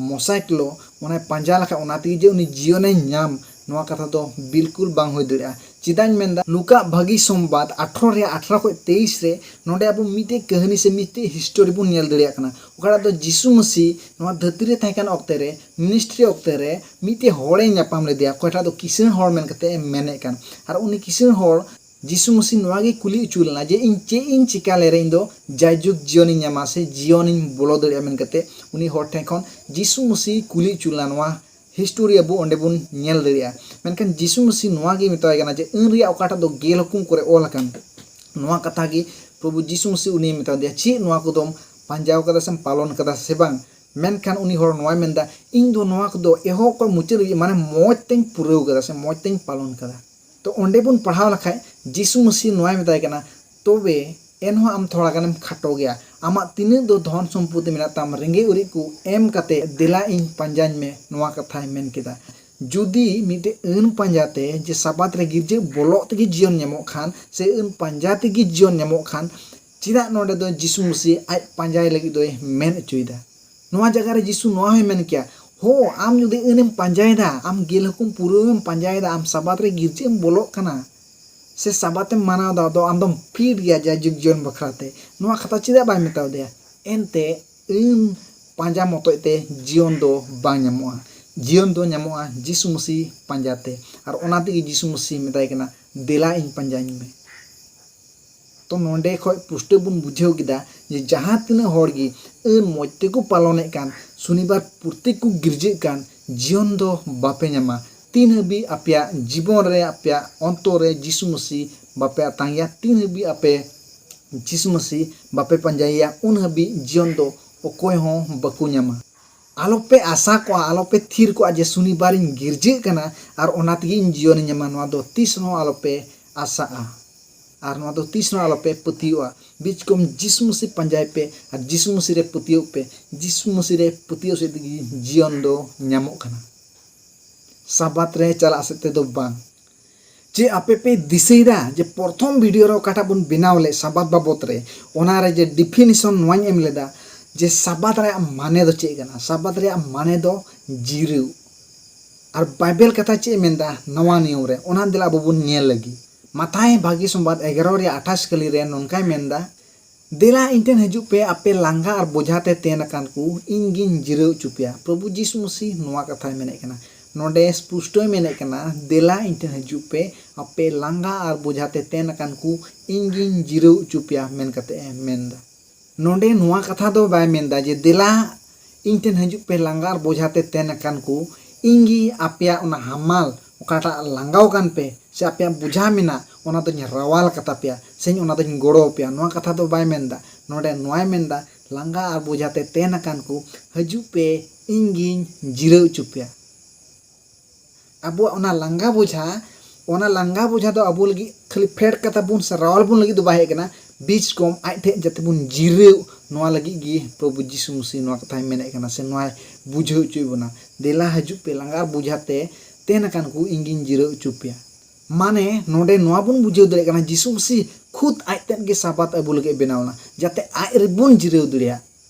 ᱢᱚᱥᱟᱭᱠᱞᱚ, ᱚᱱᱟᱭ ᱯᱟᱸᱡᱟ ᱞᱮᱠᱷᱟᱡ ᱚᱱᱟ ᱛᱮᱜᱮ ᱡᱮ ᱩᱱᱤ ᱡᱤᱭᱚᱱᱮ ᱧᱟᱢ, ᱱᱚᱣᱟ ᱠᱟᱛᱷᱟ ᱫᱚ ᱵᱤᱞᱠᱩᱞ ᱵᱟᱝ ᱦᱩᱭ ᱫᱟᱲᱮᱭᱟᱜᱼᱟ᱾ ᱪᱮᱫᱟᱜ ᱤᱧ ᱢᱮᱱᱫᱟ, ᱞᱩᱠᱟ ᱵᱷᱟᱹᱜᱤ ᱥᱚᱢᱵᱟᱫ ᱟᱴᱷᱨᱚ ᱨᱮᱭᱟᱜ ᱟᱴᱷᱨᱚ ᱠᱷᱚᱱ ᱛᱮᱭᱤᱥ ᱨᱮ, ᱱᱚᱰᱮ ᱟᱵᱚ ᱢᱤᱫᱴᱮᱡ ᱠᱟᱹᱦᱱᱤ ᱥᱮ ᱢᱤᱫᱴᱮᱡ ᱦᱤᱥᱴᱳᱨᱤ ᱵᱚᱱ ᱧᱮᱞ ᱫᱟᱲᱮᱭᱟᱜ ᱠᱟᱱᱟ᱾ ᱚᱠᱟᱴᱟᱜ ᱫᱚ ᱡᱤᱥᱩ ᱢᱟᱹᱥᱤ ᱱᱚᱣᱟ ᱫᱷᱟᱹᱨᱛᱤ ᱨᱮ ᱛᱟᱦᱮᱸ ᱠᱟᱱ ᱚᱠᱛᱮ ᱨᱮ, ᱢᱤᱱᱤᱥᱴᱨᱤ ᱚᱠᱛᱮ ᱨᱮ ᱢᱤᱫᱴᱮᱡ ᱦᱚᱲᱮ ᱧᱟᱯᱟᱢ ᱞᱮᱫᱮᱭᱟ, ᱚᱠᱚᱭᱴᱟᱜ ᱫᱚ ᱠᱤᱥᱟᱹᱬ ᱦᱚᱲ ᱢᱮᱱ ᱠᱟᱛᱮ ᱮ ᱢᱮᱱᱮᱫ ᱠᱟᱱ᱾ ᱟᱨ ᱩᱱᱤ ᱠᱤᱥᱟᱹᱬ ᱦᱚᱲ ᱡᱤᱥᱩ ᱢᱟᱹᱥᱤ ᱱᱚᱣᱟ ᱜᱮ ᱠᱩᱞᱤ ᱦᱚᱪᱚ ᱞᱮᱱᱟ ᱡᱮ, "ᱤᱧ ᱪᱮᱫ ᱤᱧ ᱪᱤᱠᱟ ᱞᱮᱨᱮ ᱤᱧ ᱫᱚ ᱡᱟᱭᱡᱩᱜᱽ ᱡᱤᱭᱚᱱᱤᱧ ᱧᱟᱢᱟ ᱥᱮ ᱡᱤᱭᱚᱱᱤᱧ ᱵᱚᱞᱚ ᱫᱟᱲᱮᱭᱟᱜᱼᱟ?" ᱢᱮᱱ ᱠᱟᱛᱮ ᱩᱱᱤ ᱦᱚᱲ ᱴᱷᱮᱱ ᱠᱷᱚᱱ ᱡᱤᱥᱩ ᱢᱟᱹᱥᱤ ᱠᱩᱞᱤ ᱦᱚᱪᱚ ᱞᱮᱱᱟ᱾ ᱱᱚᱣᱟ ᱦᱤᱥᱴᱳᱨᱤ ᱟᱵᱚ ᱚᱸᱰᱮ ᱵᱚᱱ ᱧᱮᱞ ᱫᱟᱲᱮᱭᱟᱜᱼᱟ᱾ ᱢᱮᱱᱠᱷᱟᱱ ᱡᱤᱥᱩ ᱢᱟᱹᱥᱤ ᱱᱚᱣᱟ ᱜᱮᱭ ᱢᱮᱛᱟᱭ ᱠᱟᱱᱟ ᱡᱮ, ᱟᱹᱱ ᱨᱮᱭᱟᱜ ᱚᱠᱟᱴᱟᱜ ᱫᱚ ᱜᱮᱞ ᱦᱩᱠᱩᱢ ᱠᱚᱨᱮ ᱚᱞ ᱟᱠᱟᱱ, ᱱᱚᱣᱟ ᱠᱟᱛᱷᱟ ᱜᱮ ᱯᱨᱚᱵᱷᱩ ᱡᱤᱥᱩ ᱢᱟᱹᱥᱤ ᱩᱱᱤᱭ ᱢᱮᱛᱟ ᱫᱮᱭᱟ, "ᱪᱮᱫ ᱱᱚᱣᱟ ᱠᱚᱫᱚᱢ ᱯᱟᱸᱡᱟ ᱟᱠᱟᱫᱟ ᱥᱮᱢ ᱯᱟᱞᱚᱱ ᱠᱟᱫᱟ ᱥᱮ ᱵᱟᱝ?" ᱢᱮᱱᱠᱷᱟᱱ ᱩᱱᱤ ᱦᱚᱲ ᱱᱚᱣᱟᱭ ᱢᱮᱱᱫᱟ, "ᱤᱧ ᱫᱚ ᱱᱚᱣᱟ ᱠᱚᱫᱚ ᱮᱦᱚᱵ ᱠᱷᱚᱱ ᱢᱩᱪᱟᱹᱫ ᱦᱟᱹᱵᱤᱡ ᱢᱟᱱᱮ ᱢᱚᱡᱽ ᱛᱮᱧ ᱯᱩᱨᱟᱹᱣ ᱠᱟᱫᱟ ᱥᱮ ᱢᱚᱡᱽ ᱛᱮᱧ ᱯᱟᱞᱚᱱ ᱠᱟᱫᱟ᱾" ᱛᱚ ᱚᱸᱰᱮ ᱵᱚᱱ ᱯᱟᱲᱦᱟᱣ ᱞᱮᱠᱷᱟᱡ ᱡᱤᱥᱩ ᱢᱟᱹᱥᱤ ᱱᱚᱣᱟᱭ ᱢᱮᱛᱟᱭ ᱠᱟᱱᱟ, "ᱛᱚᱵᱮ ᱮᱱᱦᱚᱸ ᱟᱢ ᱛᱷᱚᱲᱟ ᱜᱟᱱᱮᱢ ᱠᱷᱟᱴᱚ ᱜᱮᱭᱟ, ᱟᱢᱟᱜ ᱛᱤᱱᱟᱹᱜ ᱫᱚ ᱫᱷᱚᱱ ᱥᱚᱢᱯᱚᱛᱤ ᱢᱮᱱᱟᱜ ᱛᱟᱢ, ᱨᱮᱸᱜᱮᱡ ᱚᱨᱮᱡ ᱠᱚ ᱮᱢ ᱠᱟᱛᱮ ᱫᱮᱞᱟ ᱤᱧ ᱯᱟᱸᱡᱟᱧ ᱢᱮ", ᱱᱚᱣᱟ ᱠᱟᱛᱷᱟᱭ ᱢᱮᱱ ᱠᱮᱫᱟ᱾ ᱡᱩᱫᱤ ᱢᱤᱫᱴᱮᱡ ᱟᱹᱱ ᱯᱟᱸᱡᱟ ᱛᱮ ᱡᱮ ᱥᱟᱵᱟᱛ ᱨᱮ ᱜᱤᱨᱡᱟᱹ ᱵᱚᱞᱚᱜ ᱛᱮᱜᱮ ᱡᱤᱭᱚᱱ ᱧᱟᱢᱚᱜ ᱠᱷᱟᱱ ᱥᱮ ᱟᱹᱱ ᱯᱟᱸᱡᱟ ᱛᱮᱜᱮ ᱡᱤᱭᱚᱱ ᱧᱟᱢᱚᱜ ᱠᱷᱟᱱ, ᱪᱮᱫᱟᱜ ᱱᱚᱰᱮ ᱫᱚ ᱡᱤᱥᱩ ᱢᱟᱹᱥᱤ ᱟᱡ ᱯᱟᱸᱡᱟᱭ ᱞᱟᱹᱜᱤᱫ ᱫᱚᱭ ᱢᱮᱱ ᱦᱚᱪᱚᱭᱮᱫᱟ? ᱱᱚᱣᱟ ᱡᱟᱭᱜᱟ ᱨᱮ ᱡᱤᱥᱩ ᱱᱚᱣᱟ ᱦᱚᱸᱭ ᱢᱮᱱ ᱠᱮᱭᱟ, "ᱦᱳ, ᱟᱢ ᱡᱩᱫᱤ ᱟᱹᱱᱮᱢ ᱯᱟᱸᱡᱟᱭᱮᱫᱟ, ᱟᱢ ᱜᱮᱞ ᱦᱩᱠᱩᱢ ᱯᱩᱨᱟᱹᱣᱮᱢ ᱯᱟᱸᱡᱟᱭᱮᱫᱟ, ᱟᱢ ᱥᱟᱵᱟᱛ ᱨᱮ ᱜᱤᱨᱡᱟᱹ ᱮᱢ ᱵᱚᱞᱚᱜ ᱠᱟᱱᱟ ᱥᱮ ᱥᱟᱵᱟᱛ ᱮᱢ ᱢᱟᱱᱟᱣ ᱮᱫᱟ, ᱟᱫᱚ ᱟᱢ ᱫᱚᱢ ᱯᱷᱤᱴ ᱜᱮᱭᱟ ᱡᱟᱭᱡᱩᱜᱽ ᱡᱤᱭᱚᱱ ᱵᱟᱠᱷᱨᱟ ᱛᱮ", ᱱᱚᱣᱟ ᱠᱟᱛᱷᱟ ᱪᱮᱫᱟᱜ ᱵᱟᱭ ᱢᱮᱛᱟᱣ ᱫᱮᱭᱟ? ᱮᱱᱛᱮ ᱟᱹᱱ ᱯᱟᱸᱡᱟ ᱢᱚᱛᱚᱡ ᱛᱮ ᱡᱤᱭᱚᱱ ᱫᱚ ᱵᱟᱝ ᱧᱟᱢᱚᱜᱼᱟ᱾ ᱡᱤᱭᱚᱱ ᱫᱚ ᱧᱟᱢᱚᱜᱼᱟ ᱡᱤᱥᱩ ᱢᱟᱹᱥᱤ ᱯᱟᱸᱡᱟ ᱛᱮ᱾ ᱟᱨ ᱚᱱᱟ ᱛᱮᱜᱮ ᱡᱤᱥᱩ ᱢᱟᱹᱥᱤ ᱢᱮᱛᱟᱭ ᱠᱟᱱᱟ, "ᱫᱮᱞᱟ ᱤᱧ ᱯᱟᱸᱡᱟᱧ ᱢᱮ᱾" ᱛᱚ ᱱᱚᱰᱮ ᱠᱷᱚᱡ ᱯᱩᱥᱴᱟᱹᱣ ᱵᱚᱱ ᱵᱩᱡᱷᱟᱹᱣ ᱠᱮᱫᱟ ᱡᱮ ᱡᱟᱦᱟᱸ ᱛᱤᱱᱟᱹᱜ ᱦᱚᱲ ᱜᱮ ᱟᱹᱱ ᱢᱚᱡᱽ ᱛᱮᱠᱚ ᱯᱟᱞᱚᱱᱮᱫ ᱠᱟᱱ, ᱥᱚᱱᱤᱵᱟᱨ ᱯᱨᱚᱛᱮᱠ ᱠᱚ ᱜᱤᱨᱡᱟᱹᱜ ᱠᱟᱱ, ᱡᱤᱭᱚᱱ ᱫᱚ ᱵᱟᱯᱮ ᱧᱟᱢᱟ᱾ ᱛᱤᱱ ᱦᱟᱹᱵᱤᱡ ᱟᱯᱮᱭᱟᱜ ᱡᱤᱵᱚᱱ ᱨᱮ, ᱟᱯᱮᱭᱟᱜ ᱚᱱᱛᱚᱨ ᱨᱮ ᱡᱤᱥᱩ ᱢᱟᱹᱥᱤ ᱵᱟᱯᱮ ᱟᱛᱟᱝ ᱮᱭᱟ, ᱛᱤᱱ ᱦᱟᱹᱵᱤᱡ ᱟᱯᱮ ᱡᱤᱥᱩ ᱢᱟᱹᱥᱤ ᱵᱟᱯᱮ ᱯᱟᱸᱡᱟᱭᱮᱭᱟ, ᱩᱱ ᱦᱟᱹᱵᱤᱡ ᱡᱤᱭᱚᱱ ᱫᱚ ᱚᱠᱚᱭ ᱦᱚᱸ ᱵᱟᱠᱚ ᱧᱟᱢᱟ᱾ ᱟᱞᱚᱯᱮ ᱟᱥᱟ ᱠᱚᱜᱼᱟ, ᱟᱞᱚᱯᱮ ᱛᱷᱤᱨ ᱠᱚᱜᱼᱟ ᱡᱮ ᱥᱚᱱᱤᱵᱟᱨᱤᱧ ᱜᱤᱨᱡᱟᱹᱜ ᱠᱟᱱᱟ ᱟᱨ ᱚᱱᱟ ᱛᱮᱜᱮ ᱤᱧ ᱡᱤᱭᱚᱱᱤᱧ ᱧᱟᱢᱟ᱾ ᱱᱚᱣᱟ ᱫᱚ ᱛᱤᱥ ᱨᱮᱦᱚᱸ ᱟᱞᱚᱯᱮ ᱟᱥᱟᱜᱼᱟ ᱟᱨ ᱱᱚᱣᱟ ᱫᱚ ᱛᱤᱥ ᱨᱮᱦᱚᱸ ᱟᱞᱚᱯᱮ ᱯᱟᱹᱛᱭᱟᱹᱜᱼᱟ᱾ ᱵᱤᱪᱠᱚᱢ ᱡᱤᱥᱩ ᱢᱟᱹᱥᱤ ᱯᱟᱸᱡᱟᱭ ᱯᱮ ᱟᱨ ᱡᱤᱥᱩ ᱢᱟᱹᱥᱤ ᱨᱮ ᱯᱟᱹᱛᱭᱟᱹᱜ ᱯᱮ᱾ ᱡᱤᱥᱩ ᱢᱟᱹᱥᱤ ᱨᱮ ᱯᱟᱹᱛᱭᱟᱹᱜ ᱥᱮᱫ ᱛᱮᱜᱮ ᱡᱤᱭᱚᱱ ᱫᱚ ᱧᱟᱢᱚᱜ ᱠᱟᱱᱟ᱾ ᱥᱟᱵᱟᱛ ᱨᱮ ᱪᱟᱞᱟᱜ ᱥᱮᱫ ᱛᱮᱫᱚ ᱵᱟᱝ᱾ ᱪᱮᱫ ᱟᱯᱮ ᱯᱮ ᱫᱤᱥᱟᱹᱭᱮᱫᱟ ᱡᱮ ᱯᱨᱚᱛᱷᱚᱢ ᱵᱷᱤᱰᱤᱭᱳ ᱨᱮ ᱚᱠᱟᱴᱟᱜ ᱵᱚᱱ ᱵᱮᱱᱟᱣ ᱞᱮᱫ ᱥᱟᱵᱟᱛ ᱵᱟᱵᱚᱛ ᱨᱮ, ᱚᱱᱟ ᱨᱮ ᱡᱮ ᱰᱤᱯᱷᱤᱱᱮᱥᱚᱱ ᱱᱚᱣᱟᱧ ᱮᱢ ᱞᱮᱫᱟ ᱡᱮ ᱥᱟᱵᱟᱛ ᱨᱮᱭᱟᱜ ᱢᱟᱱᱮ ᱫᱚ ᱪᱮᱫ ᱠᱟᱱᱟ? ᱥᱟᱵᱟᱛ ᱨᱮᱭᱟᱜ ᱢᱟᱱᱮ ᱫᱚ ᱡᱤᱨᱟᱹᱣ᱾ ᱟᱨ ᱵᱟᱭᱵᱮᱞ ᱠᱟᱛᱷᱟ ᱪᱮᱫ ᱮ ᱢᱮᱱᱫᱟ ᱱᱚᱣᱟ ᱱᱤᱭᱚᱢ ᱨᱮ, ᱚᱱᱟ ᱫᱮᱞᱟ ᱟᱵᱚ ᱵᱚᱱ ᱧᱮᱞ ᱞᱟᱹᱜᱤᱫ᱾ ᱢᱟᱛᱷᱟᱭ ᱵᱷᱟᱹᱜᱤ ᱥᱚᱢᱵᱟᱫ ᱮᱜᱟᱨᱚ ᱨᱮᱭᱟᱜ ᱟᱴᱷᱟᱥ ᱠᱟᱹᱞᱤ ᱨᱮ ᱱᱚᱝᱠᱟᱭ ᱢᱮᱱᱫᱟ, "ᱫᱮᱞᱟ ᱤᱧ ᱴᱷᱮᱱ ᱦᱤᱡᱩᱜ ᱯᱮ, ᱟᱯᱮ ᱞᱟᱸᱜᱟ ᱟᱨ ᱵᱚᱡᱷᱟ ᱛᱮ ᱛᱮᱱ ᱟᱠᱟᱱ ᱠᱚ, ᱤᱧ ᱜᱤᱧ ᱡᱤᱨᱟᱹᱣ ᱦᱚᱪᱚ ᱯᱮᱭᱟ᱾" ᱯᱨᱚᱵᱷᱩ ᱡᱤᱥᱩ ᱢᱟᱹᱥᱤ ᱱᱚᱣᱟ ᱠᱟᱛᱷᱟᱭ ᱢᱮᱱᱮᱫ ᱠᱟᱱᱟ᱾ ᱱᱚᱰᱮ ᱥᱯᱩᱥᱴᱚᱭ ᱢᱮᱱᱮᱫ ᱠᱟᱱᱟ, "ᱫᱮᱞᱟ ᱤᱧ ᱴᱷᱮᱱ ᱦᱤᱡᱩᱜ ᱯᱮ, ᱟᱯᱮ ᱞᱟᱸᱜᱟ ᱟᱨ ᱵᱚᱡᱷᱟ ᱛᱮ ᱛᱮᱱ ᱟᱠᱟᱱ ᱠᱚ, ᱤᱧ ᱜᱤᱧ ᱡᱤᱨᱟᱹᱣ ᱦᱚᱪᱚ ᱯᱮᱭᱟ" ᱢᱮᱱ ᱠᱟᱛᱮ ᱮ ᱢᱮᱱᱫᱟ᱾ ᱱᱚᱰᱮ ᱱᱚᱣᱟ ᱠᱟᱛᱷᱟ ᱫᱚ ᱵᱟᱭ ᱢᱮᱱᱫᱟ ᱡᱮ, "ᱫᱮᱞᱟ ᱤᱧ ᱴᱷᱮᱱ ᱦᱤᱡᱩᱜ ᱯᱮ, ᱞᱟᱸᱜᱟ ᱟᱨ ᱵᱚᱡᱷᱟ ᱛᱮ ᱛᱮᱱ ᱟᱠᱟᱱ ᱠᱚ, ᱤᱧ ᱜᱮ ᱟᱯᱮᱭᱟᱜ ᱚᱱᱟ ᱦᱟᱢᱟᱞ, ᱚᱠᱟᱴᱟᱜ ᱞᱟᱸᱜᱟᱣ ᱟᱠᱟᱱ ᱯᱮ ᱥᱮ ᱟᱯᱮᱭᱟᱜ ᱵᱚᱡᱷᱟ ᱢᱮᱱᱟᱜ, ᱚᱱᱟ ᱫᱚᱧ ᱨᱟᱣᱟᱞ ᱠᱟᱛᱟ ᱯᱮᱭᱟ, ᱥᱮᱧ ᱚᱱᱟ ᱫᱚᱧ ᱜᱚᱲᱚ ᱟᱯᱮᱭᱟ᱾" ᱱᱚᱣᱟ ᱠᱟᱛᱷᱟ ᱫᱚ ᱵᱟᱭ ᱢᱮᱱᱫᱟ᱾ ᱱᱚᱰᱮ ᱱᱚᱣᱟᱭ ᱢᱮᱱᱫᱟ, "ᱞᱟᱸᱜᱟ ᱟᱨ ᱵᱚᱡᱷᱟ ᱛᱮ ᱛᱮᱱ ᱟᱠᱟᱱ ᱠᱚ, ᱦᱤᱡᱩᱜ ᱯᱮ, ᱤᱧ ᱜᱤᱧ ᱡᱤᱨᱟᱹᱣ ᱦᱚᱪᱚ ᱯᱮᱭᱟ᱾" ᱟᱵᱚᱣᱟᱜ ᱚᱱᱟ ᱞᱟᱸᱜᱟ ᱵᱚᱡᱷᱟ, ᱚᱱᱟ ᱞᱟᱸᱜᱟ ᱵᱚᱡᱷᱟ ᱫᱚ ᱟᱵᱚ ᱞᱟᱹᱜᱤᱫ ᱠᱷᱟᱹᱞᱤ ᱯᱷᱮᱰ ᱠᱟᱛᱷᱟ ᱵᱚᱱ ᱥᱮ ᱨᱟᱣᱟᱞ ᱵᱚᱱ ᱞᱟᱹᱜᱤᱫ ᱫᱚ ᱵᱟᱭ ᱦᱮᱡ ᱟᱠᱟᱱᱟ᱾ ᱵᱤᱪ ᱠᱚᱢ ᱟᱡ ᱴᱷᱮᱱ ᱡᱟᱛᱮ ᱵᱚᱱ ᱡᱤᱨᱟᱹᱣ, ᱱᱚᱣᱟ ᱞᱟᱹᱜᱤᱫ ᱜᱮ ᱯᱨᱚᱵᱷᱩ ᱡᱤᱥᱩ ᱢᱟᱹᱥᱤ ᱱᱚᱣᱟ ᱠᱟᱛᱷᱟᱭ ᱢᱮᱱᱮᱫ ᱠᱟᱱᱟ ᱥᱮ ᱱᱚᱣᱟᱭ ᱵᱩᱡᱷᱟᱹᱣ ᱦᱚᱪᱚᱭᱮᱫ ᱵᱚᱱᱟ, "ᱫᱮᱞᱟ ᱦᱤᱡᱩᱜ ᱯᱮ, ᱞᱟᱸᱜᱟ ᱟᱨ ᱵᱚᱡᱷᱟ ᱛᱮ ᱛᱮᱱ ᱟᱠᱟᱱ ᱠᱚ, ᱤᱧ ᱜᱤᱧ ᱡᱤᱨᱟᱹᱣ ᱦᱚᱪᱚ ᱯᱮᱭᱟ᱾" ᱢᱟᱱᱮ ᱱᱚᱰᱮ ᱱᱚᱣᱟ ᱵᱚᱱ ᱵᱩᱡᱷᱟᱹᱣ ᱫᱟᱲᱮᱭᱟᱜ ᱠᱟᱱᱟ, ᱡᱤᱥᱩ ᱢᱟᱹᱥᱤ ᱠᱷᱩᱫ ᱟᱡ ᱛᱮᱫ ᱜᱮ ᱥᱟᱵᱟᱛ ᱟᱵᱚ ᱞᱟᱹᱜᱤᱫ ᱵᱮᱱᱟᱣ ᱮᱱᱟ, ᱡᱟᱛᱮ ᱟᱡ ᱨᱮᱵᱚᱱ ᱡᱤᱨᱟᱹᱣ ᱫᱟᱲᱮᱭᱟᱜ᱾